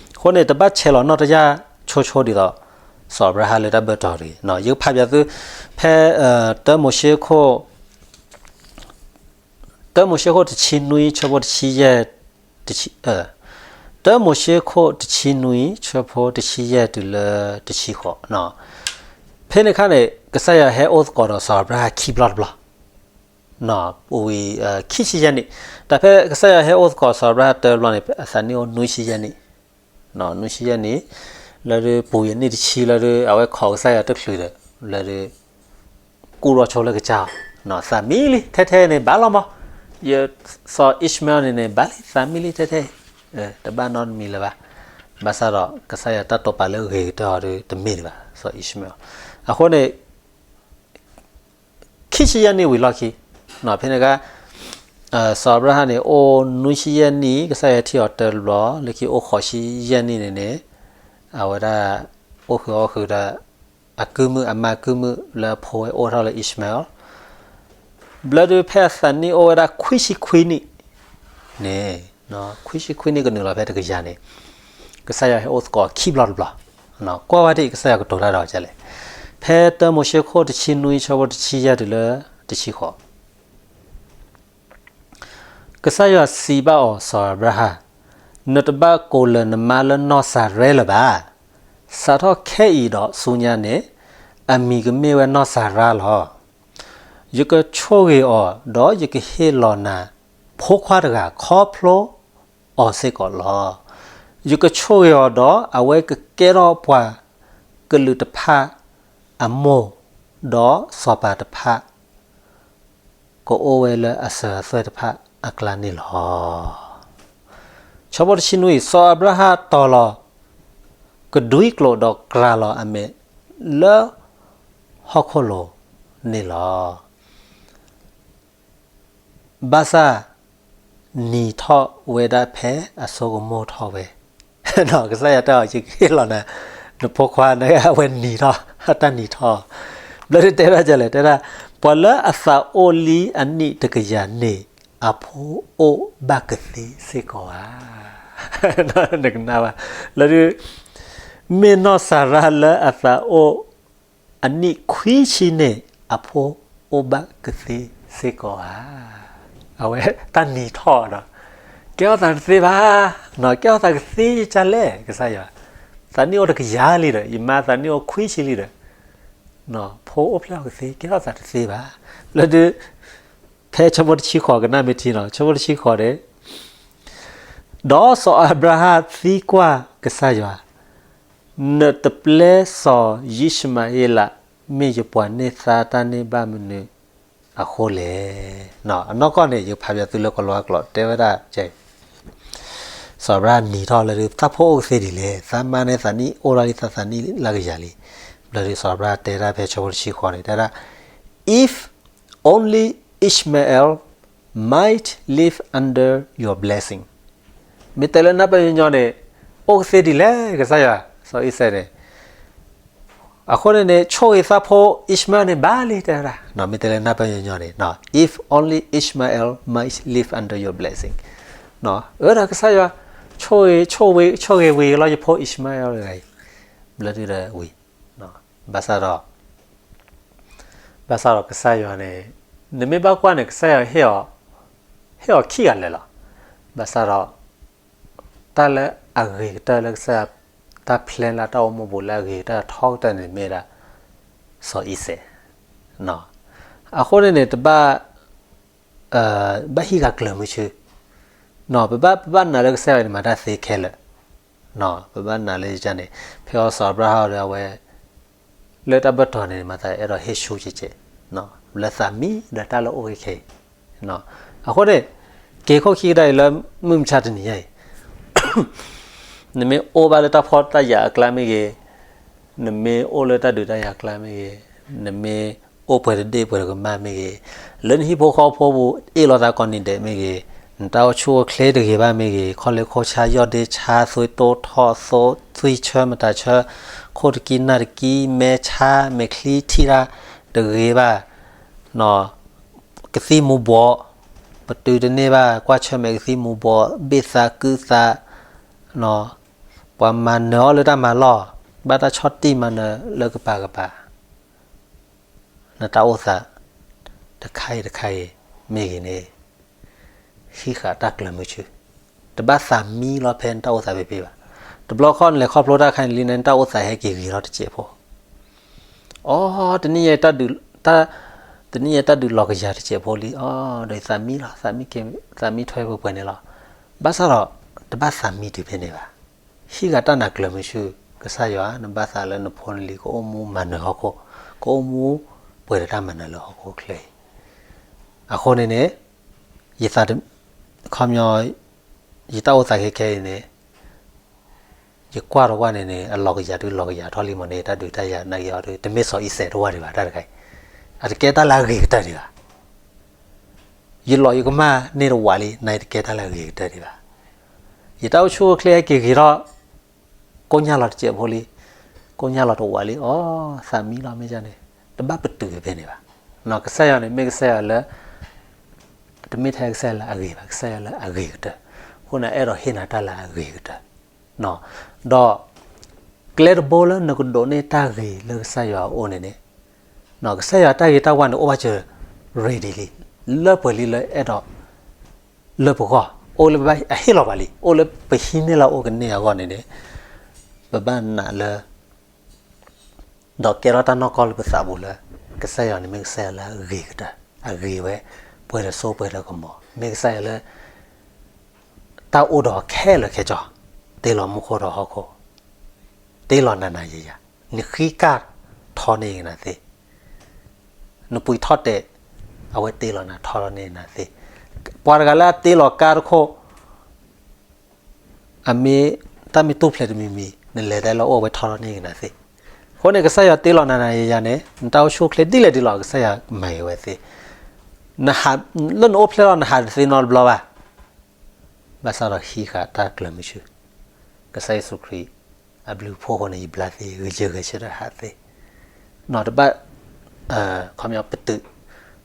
ဃိန့ၣ် တဘၣ်ဆဲးလီၤနီၢ်တယၢ်ဆိဆိဒ်သိး စီၤအၤဘြၤဟၣ်လၢတၢ်ဘၢၣ်တီၤတဂ့ၤ. ယကဖးပၠးသု ဖဲ တၢမိၤၡ့ခိၣ် တၢမိၤၡ့ခိၣ်တဆံနွံဆၢဖိတဆံယဲၢ်, တဆံ, တၢမိၤၡ့ခိၣ်တဆံနွံဆၢဖိတဆံယဲၢ်တုၤလၢတဆံဃိး, ဖဲန့ၣ်အခါန့ၣ် ကစၢ်ယွၤဟဲအိၣ်သကိးဒီးစီၤအၤဘြၤဟၣ်ခံဘျီတဘျီ, ပူၤဝံၤ ခံဆံယဲၢ်နံၣ်, တၢ်ဖဲကစၢ်ယွၤဟဲအိၣ်သကိးစီၤအၤဘြၤဟၣ်တဘျီန့ၣ် အသးနံၣ်အိၣ်နွံဆံယဲၢ်နံၣ် နွံဆံယဲၢ်နံၣ်, လၢဒုးပူၤယနံၣ်တဆံလၢဒုး အဝဲခိးကစၢ်ယွၤတချုးဒီး လၢဒုး ကူၣ်ထီၣ်ဆိလၢကစၢ်အီၤ, သးမံလံထဲထဲန့ၣ် ဘၣ်လီၤမး, ယ စီၤအံၡမ့လးန့ၣ်န့ၣ် ဘၣ်လံ သးမံလံထဲထဲ, တဘၣ်နီတမံၤလၢၤဘၣ်. ဘၣ်ဆၣ်ဒီး ကစၢ်ယွၤတၢ်တိာ်ပာ်လၢအဂ့ၤကတၢၢ်အီၤဒုး တမ့ၢ်ဒံးဘၣ် စီၤအံၡမ့လး. အဃိန့ၣ် ခံဆံယဲၢ်နံၣ်ဝံၤလီၢ်ခံ, ဖဲန့ၣ်အခါ စီၤအၤဘြၤဟၣ်န့ၣ် အိၣ်နွံဆံယဲၢ်နံၣ် ကစၢ်ယွၤထံၣ်အီၤတဘျီ, လၢခံအိၣ်ဃိးဆံယဲၢ်နံၣ်န့ၣ်န့ၣ် အဝဲဒၣ် အိၣ်ဃုာ်အီၣ်ဃုာ်ဒီး အကုၢ်မုၣ်အမါကုၢ်မုၣ်လၢအဖိဝဲအိၣ်ထီၣ်လၢအံၡမ့လး, ဘျီဒုးဖဲအသးနံၣ်အိၣ်ဝဲဒၣ်ခွံဆံခွံနံၣ်န့ၣ်, ခွံဆံခွံနံၣ်ကနုာ်လီၤဖဲတကယၤန့ၣ် ကစၢ်ယွၤဟဲအိၣ်သကိးခံဘျီတဘျီ, ကွၢ်ဝဲဒ်အံၤ ကစၢ်ယွၤကတိၤတၢ်ဒီးအီၤဒ်လဲၣ်. ဖဲတၢမိၤၡ့ခိၣ်တဆံနွံဆၢဖိတဆံယဲၢ်တုၤလၢ တဆံဃိး ကစၢ်ယွၤစံးဘၣ်အီၤ, စီၤအၤဘြၤဟၣ်, နတဘၣ်ကိးလၢၤနမါလၢနီၢ်စၤရဲလၢၤဘၣ်. စးထီၣ်ခဲအံၤဒီးဆူညါန့ၣ် အမံၤကမ့ၢ်ဝဲနီၢ်စၤရါလီၤ. ယကဆိၣ်ဂ့ၤအီၤ, ဒီးယကဟ့ၣ်လီၤနၤ ဖိခွါတဂၤခီဖျိအီၤစ့ၢ်ကီးလီၤ. ယကဆိၣ်ဂ့ၤအီၤဒီး အဝဲကကဲထီၣ်ပှၤကလုာ်တဖၣ်အမိၢ်, ဒီးစီၤပၤတဖၣ် ကအိၣ်ဝဲလၢအစၢၤအသွဲၣ်တဖၣ်အကျါန့ၣ်လီၤ. ဆၢဖိတဆံနွံ, စီၤအၤဘြၤဟၣ်တီၤလီၤ ကဒွံကျိာ်ဒီးကြၤလီၤအမဲာ်လၢဟီၣ်ခိၣ်လိၤန့ၣ်လီၤ. ဘၣ်ဆၣ် နံၤထီၣ်ဝဲဒၣ်ဖဲအဆိကမိၣ်ထီၣ်ဝဲ, ကစၢ်ယွၤတဲအီၤ ယကဟ့ၣ်လီၤနၤ နဖိခွါန့ၣ် အဝဲနံၤထီၣ်, တၢ်နံၤထီၣ်, ဘျီဒုးတဲဒၣ်ဒ်လဲၣ်, တဲဒၣ် ပှၤလၢအသးအိၣ်လံအနံၣ်တကယၤန့ၣ် အဖိအိၣ်ဘၣ်ကသ့စ့ၢ်ကီးဧါ. နကနၣ်ဘၣ်, လၢဒုး မ့ၢ်နီၢ်စၤရါလၢအသးအိၣ် အနံၣ်ခွံဆံန့ၣ် အဖိအိၣ်ဘၣ်ကသ့စ့ၢ်ကီးဧါ. အဝဲတၢ်နံၤထီၣ်ဒီး ကဲထီၣ်သးတသ့ဘၣ်, ကဲထီၣ်သးကသ့ဒ်လဲၣ် ကစၢ်ယွၤ, သးနံၣ်အိၣ်တကယၤလံဒီး ယမါသးနံၣ်အိၣ်ခွံဆံလံဒီး, ဖိအိၣ်ဖျဲၣ်အီၤကသ့ ကဲထီၣ်သးတသ့ဘၣ်. လၢဒုး ဖဲဆၢဖိတဆံဃိး ကနၣ်မ့ၢ်ထံနီၤ, ဆၢဖိတဆံဃိးန့ၣ်, ဒီးစီၤအၤဘြၤဟၣ်သံကွၢ်ကစၢ်ယွၤ, နတပျဲစီၤယံၡမၤအ့လး မ့ၢ်ယပှၤန့ၢ်သါတၢ်န့ၢ်ဘၣ်မနုၤအဃိလဲၣ်. အနီၢ်ကီၢ်န့ၣ် ယဖးဘၣ်သုလၢကီၤလၤဝါကျိာ် တဲဝဲဒၣ် စီၤအၤဘြၤဟၣ်နံၤထီၣ်လၢဒုး သးဖိအိၣ်ကသ့ဒ်လဲၣ်, သးမါန့ၣ်သးနံၣ်အိၣ်ဒၣ်လံ သးသးနံၣ်လၢကယၤလံ. ဘျီဒုးစီၤအၤဘြၤဟၣ်တဲဒၣ်ဖဲဆၢဖိတဆံဃိးန့ၣ် တဲဒၣ်, If only Ishmael might live under your blessing. မ့ၢ်တဲလၢနၢ်ပၢၢ်ညီညီန့ၣ် အိၣ်ကသ့ဒ်လဲၣ် ကစၢ်ယွၤ, စီၤအံၤစဲးန့ၣ် အဃိန့ၣ်န့ၣ် ဆိၣ်ဂ့ၤသးဖိ Ishmael န့ၣ်ဘၣ်လံ တဲဝဲဒၣ်, မ့ၢ်တဲလၢနၢ်ပၢၢ်ညီညီန့ၣ် If only Ishmael might live under your blessing. အၢ ဒီးကစၢ်ယွၤ ဆိၣ်ဂ့ၤ ဆိၣ်ဂ့ၤ ဆိၣ်ဂ့ၤဝံၤလီၤ ယဖိ Ishmael တဂၤအံၤ, ဘျီဒုးဒီးဝံၤ, ဘၣ်ဆၣ်ဒီး ဘၣ်ဆၣ်ဒီးကစၢ်ယွၤန့ၣ် နမ့ၢ်ဘၣ်ကွၢ်န့ၣ် ကစၢ်ယွၤဟ့ၣ်အီၤ, ဟ့ၣ်အီၤခံဂၤလၢာ်လီၤ. ဘၣ်ဆၣ်ဒီး တၢ်လၢအဂ့ၤကတၢၢ်လၢကစၢ်ယွၤ တၢ်ဖျဲလၢတၢ်အိၣ်မူပူၤလၢအဂ့ၤကတၢၢ်ထီကတၢၢ်န့ၣ်မ့ၢ်ဒၣ် စီၤအံၤစဲး, အဃိန့ၣ်န့ၣ် တဘၣ် ဘၣ်ဟံးဃာ်ကျၢၤမုဆူ, ပဘၣ် ပဘၣ်နာ်လၢကစၢ်ယွၤန့ၣ် မၤတၢ်သ့ခဲလၢာ်, ပဘၣ်နာ်လၢယကန့ၣ် ဖဲအီၤစီၤအၤဘြၤဟၣ်ဒီးအဝဲ လၢတၢ်ဘၢၣ်တီၤန့ၣ် မၤသးအဲၣ်ဒိးဟ့ၣ်ဆူၣ်ကဲးကဲး, လၢသးမံဒီးတၢ်လၢအိၣ်ဂ့ၤခဲအံၤ, အဃိန့ၣ် က့ၤခိၣ်ခံကဒါအံၤလၢမုၢ်မဆါတနံၤညါအံၤ နမ့ၢ်အိၣ်ဘၣ်လၢတၢ်ဖှီၣ်တၢ်ယာ်အကျါမ့ၢ်ဂ့ၤ, နမ့ၢ်အိၣ်လၢတၢ်ဒုးတၢ်ယၤအကျါမ့ၢ်ဂ့ၤ, နမ့ၢ်အိၣ်ပှဲၤတဒ့ၣ်ပှဲၤတကမၢ်မ့ၢ်ဂ့ၤ, လၢနဟံၣ်ဖိဃီဖိပူၤ အ့ၣ်လိာ်သးကိးနံၤဒဲးမ့ၢ်ဂ့ၤ, နတၢ်အိၣ်ဆူၣ်အိၣ်ချ့တဂ့ၤဘၣ်မ့ၢ်ဂ့ၤ, ခီၣ်လ့ၢ်ခိၣ်ဆါ ယီၢ်ဒ့ဆါ သွံၣ်တိၢ်ထီၣ်သိ သွံၣ်ဆၢမတၤဆၢ, ခိၣ်တကံၢ်နၢ်တကံၢ် မဲဆါ မဲာ်ချံထံၣ်တၢ်တဂ့ၤဘၣ်, ကသံၣ်မူၤဘှီး, ပတုာ်တန့ၢ်ဘၣ် ကွၢ်ဆၢၣ်မဲာ်ကသံၣ်မူၤဘှီး ဘ့ၣ်သးကုသး, ပှၤမၤနၢၤအီၤလၢတၢ်မၤလီၢ်, ဘၣ်တၢ်ဆီၣ်တံၢ်မၤနၢၤလၢကပၤကပၤ, နတၢ်အိၣ်သး တခါအံၤတခါအံၤမ့ၢ်ဂ့ၤန့ၣ် ဟံးဃာ်တၢ်ကျၢၤမုဆူ, တဘၣ်သးမံလီၤဖဲနတၢ်အိၣ်သးဖဲဖဲဘၣ်. တဘျီခီနလဲၤခီဖျိတၢ်ခါန့ၣ်လံန့ၣ် နတၢ်အိၣ်သးဟဲက့ၤဂ့ၤထီၣ်တစဲးဖိ အိ တနံၣ်ညါ တနံၣ်ညါတၢ်ဒုးလီၤကယၤတစဲးဖိလံ အိ ဒီးသးမံလီၤ, သးမံထွဲပှဲၤပှဲၤန့ၣ်လီၤ. ဘၣ်ဆၣ်ဒီး တဘၣ်သးမံတုၤဖဲန့ၣ်ဘၣ်. ဟံးဃာ်တၢ်နာ်ကျၢၤမုဆူ, ကစၢ်ယွၤ နဘၣ်သးလၢနဖိနလံၤ ကအိၣ်မူမၤနၢၤဟီၣ်ခိၣ်, ကအိၣ်မူပှဲၤဒီးတၢ်မၤနၢၤလၢဟီၣ်ခိၣ်ချၢအံၤ. အဃိန့ၣ်န့ၣ် ယသး ခီပညီ ယတၢ်အိၣ်သးခဲခဲအံၤန့ၣ် ယကွၢ်ဒီးကွၢ်န့ၣ်န့ၣ် အလီၤကယၤဒုးလီၤကယၤထီၣ်လံမ့ၢ်န့ၣ် တၢ်ဒုးတၢ်ယၤနာ်က့ၤအီၤဒုး တမ့ၢ်စီၤအံၤစဲးတဝၢ်ဒံးဘၣ် တၢ်တခါအံၤ, အတကဲတၢ်လၢအဂ့ၤကတၢၢ်ဒံးဘၣ်. ယလီၤယကမၣ်န့ၢ်တဝးလံ နာ်က့ၤတကဲတၢ်လၢအဂ့ၤကတၢၢ်ဒံးဘၣ်. ယတၢ်အိၣ်ဆူၣ်အိၣ်ချ့ဟဲက့ၤဂ့ၤထီၣ် ကိညၢ်လီၤတစဲးဖိလံ, ကိညၢ်လီၤတဝးလံ အိ သးမံလီၤမ့ၢ်န့ၣ် တဘၣ်ပတုာ်ဖဲန့ၣ်ဘၣ်. ကစၢ်ယွၤန့ၣ် မ့ၢ်ကစၢ်ယွၤလၢ တမ့ၢ်ထဲကစၢ်ယွၤလၢအဂ့ၤဘၣ်, ကစၢ်ယွၤလၢအဂ့ၤကတၢၢ်, အဃိန့ၣ် အဲၣ်ဒိးဟ့ၣ်နၤတၢ်လၢအဂ့ၤကတၢၢ်, ဒီး ကျဲတဘိလၢနကဒိးန့ၢ်တၢ်ဂ့ၤလၢကစၢ်ယွၤအအိၣ်န့ၣ်န့ၣ်, ကစၢ်ယွၤတၢ်ဂ့ၤတၢ်ဝါန့ၣ် အိၣ်ဘၣ်စၢၤ ready လံ, လၢပှဲၤလံလၢအဲၣ်ဒိး လၢပဂီၢ်, အိၣ်လၢပဘၣ်အဟ့ၣ်လီၤပှၤလံ, အိၣ်လၢပဟံးန့ၢ်လၢအအိၣ်ကန့ၢ်အဂီၢ်န့ၣ်န့ၣ်, ပဘၣ်နာ်လၢ ဒီးကဲထီၣ်တၢ်နီၢ်ကီၢ်လၢပသးပူၤလၢ ကစၢ်ယွၤန့ၣ်မ့ၢ်ကစၢ်ယွၤလၢအဂ့ၤကတၢၢ်, အဂ့ၤဝဲ ပှဲၤဒီးစိပှဲၤဒီးကမီၤ, မ့ၢ်ကစၢ်ယွၤလၢ တၢ်အိၣ်ဒီးခဲလၢာ်ခဲဆ့, တ့လီၤမူခိၣ်ဒီးဟီၣ်ခိၣ်, တ့လီၤနၤနၤယၤယၤ, နဃံကၢ်ထီန့ၢ်ကနၤသ့, နပှံၤထီၣ်တဲာ်, အဝဲတ့လီၤနၤထီန့ၢ်ကနၤသ့, ပှၤတဂၤလၢအတ့လီၤကါတခိၣ် အမ့ၢ်တၢ်မ့ၢ်တူၢ်ဖျဲးတမံၤမံၤ နလဲၤဒၣ်လၢအအိၣ်ဝဲထီထီန့ၢ်ကနၤသ့. အဃိန့ၣ် ကစၢ်ယွၤတ့လီၤနၤနၤယၤယၤန့ၣ် နတၢ်အိၣ်ဆူၣ်အိၣ်ချ့ဒ်လဲၣ်ဒ်လဲၣ် ကစၢ်ယွၤမၤဂ့ၤဝဲသ့. နဟး လၢနအိၣ်ဖျဲၣ်လီၤ နဟးတသ့နီတဘျီဘၣ်. ဘၣ်ဆၣ်ဒီးဟံးဃာ်တၢ်ကျၢၤမုဆူ ကစၢ်ယ့ၣ်ၡူးခရံာ် အဘျုးအဖှိၣ်အဃိန့ၣ် ယဘျါသ့ ဂဲၤဆၢထၢၣ်ဟးသ့ နီၢ်တဘၣ် ခီပညီပတုာ်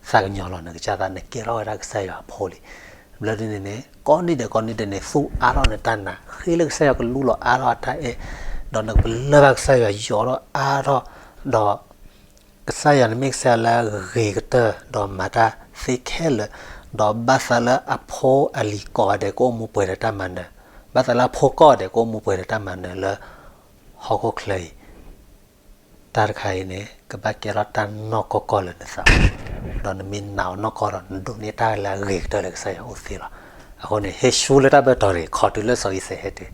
သးကညီၤလီၤနကစၢ်သး နကဲထီၣ်ဝဲဒၣ်ကစၢ်ယွၤအဖိလံ. ဘျီဒ်န့ၣ်န့ၣ် ကိးနံၤဒဲးကိးနံၤဒဲးန့ၣ် သူၣ်အါထီၣ်နတၢ်နာ် ဃ့လၢကစၢ်ယွၤကလူလီၤအါထီၣ်အတၢ်အဲၣ် ဒီးနကပလၢၢ်ဘၣ်ကစၢ်ယွၤယိာ်ထီၣ်အါထီၣ် ဒီး ကစၢ်ယွၤန့ၣ်မ့ၢ်ကစၢ်ယွၤလၢအဂ့ၤကတၢၢ် ဒီးမၤတၢ်သ့ခဲလၢာ် ဒီးဘၣ်သးလၢအဖိအလံၤကိးဂၤဒဲးကအိၣ်မူပှဲၤဒီးတၢ်မၤနၢၤ, ဘၣ်သးလၢအဖိကိးဂၤဒဲးကအိၣ်မူပှဲၤဒီးတၢ်မၤနၢၤလၢ ဟီၣ်ခိၣ်ချၢအံၤ, တၢ်တခါအံၤန့ၣ် ကဘၣ်ကဲထီၣ်တၢ်နီၢ်ကီၢ်ကီၢ်လၢနသး, ဒီးနမ့ၢ်နာ်အီၤနီၢ်ကီၢ်ဒီး နဒိးန့ၢ်တၢ်လၢအဂ့ၤကတၢၢ်လၢကစၢ်ယွၤအိၣ်သ့လီၤ. အဃိန့ၣ် ဟ့ၣ်ဆူလၢတၢ်ဘၢၣ်တီၤတဂ့ၤ ခီတုၤလၢစီၤအံၤစဲးဟဲတုၤ,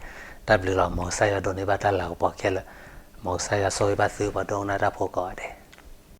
တၢ်ဘျုးလီၤ. မ်ကစၢ်ယွၤဒိးန့ၢ်ဘၣ်တၢ်လၤကပီၤခဲလၢာ်, မ်ကစၢ်ယွၤဆိၣ်ဂ့ၤဘၣ်သုပှၤဒိကနၣ်တၢ်ဖိကိးဂၤဒဲး.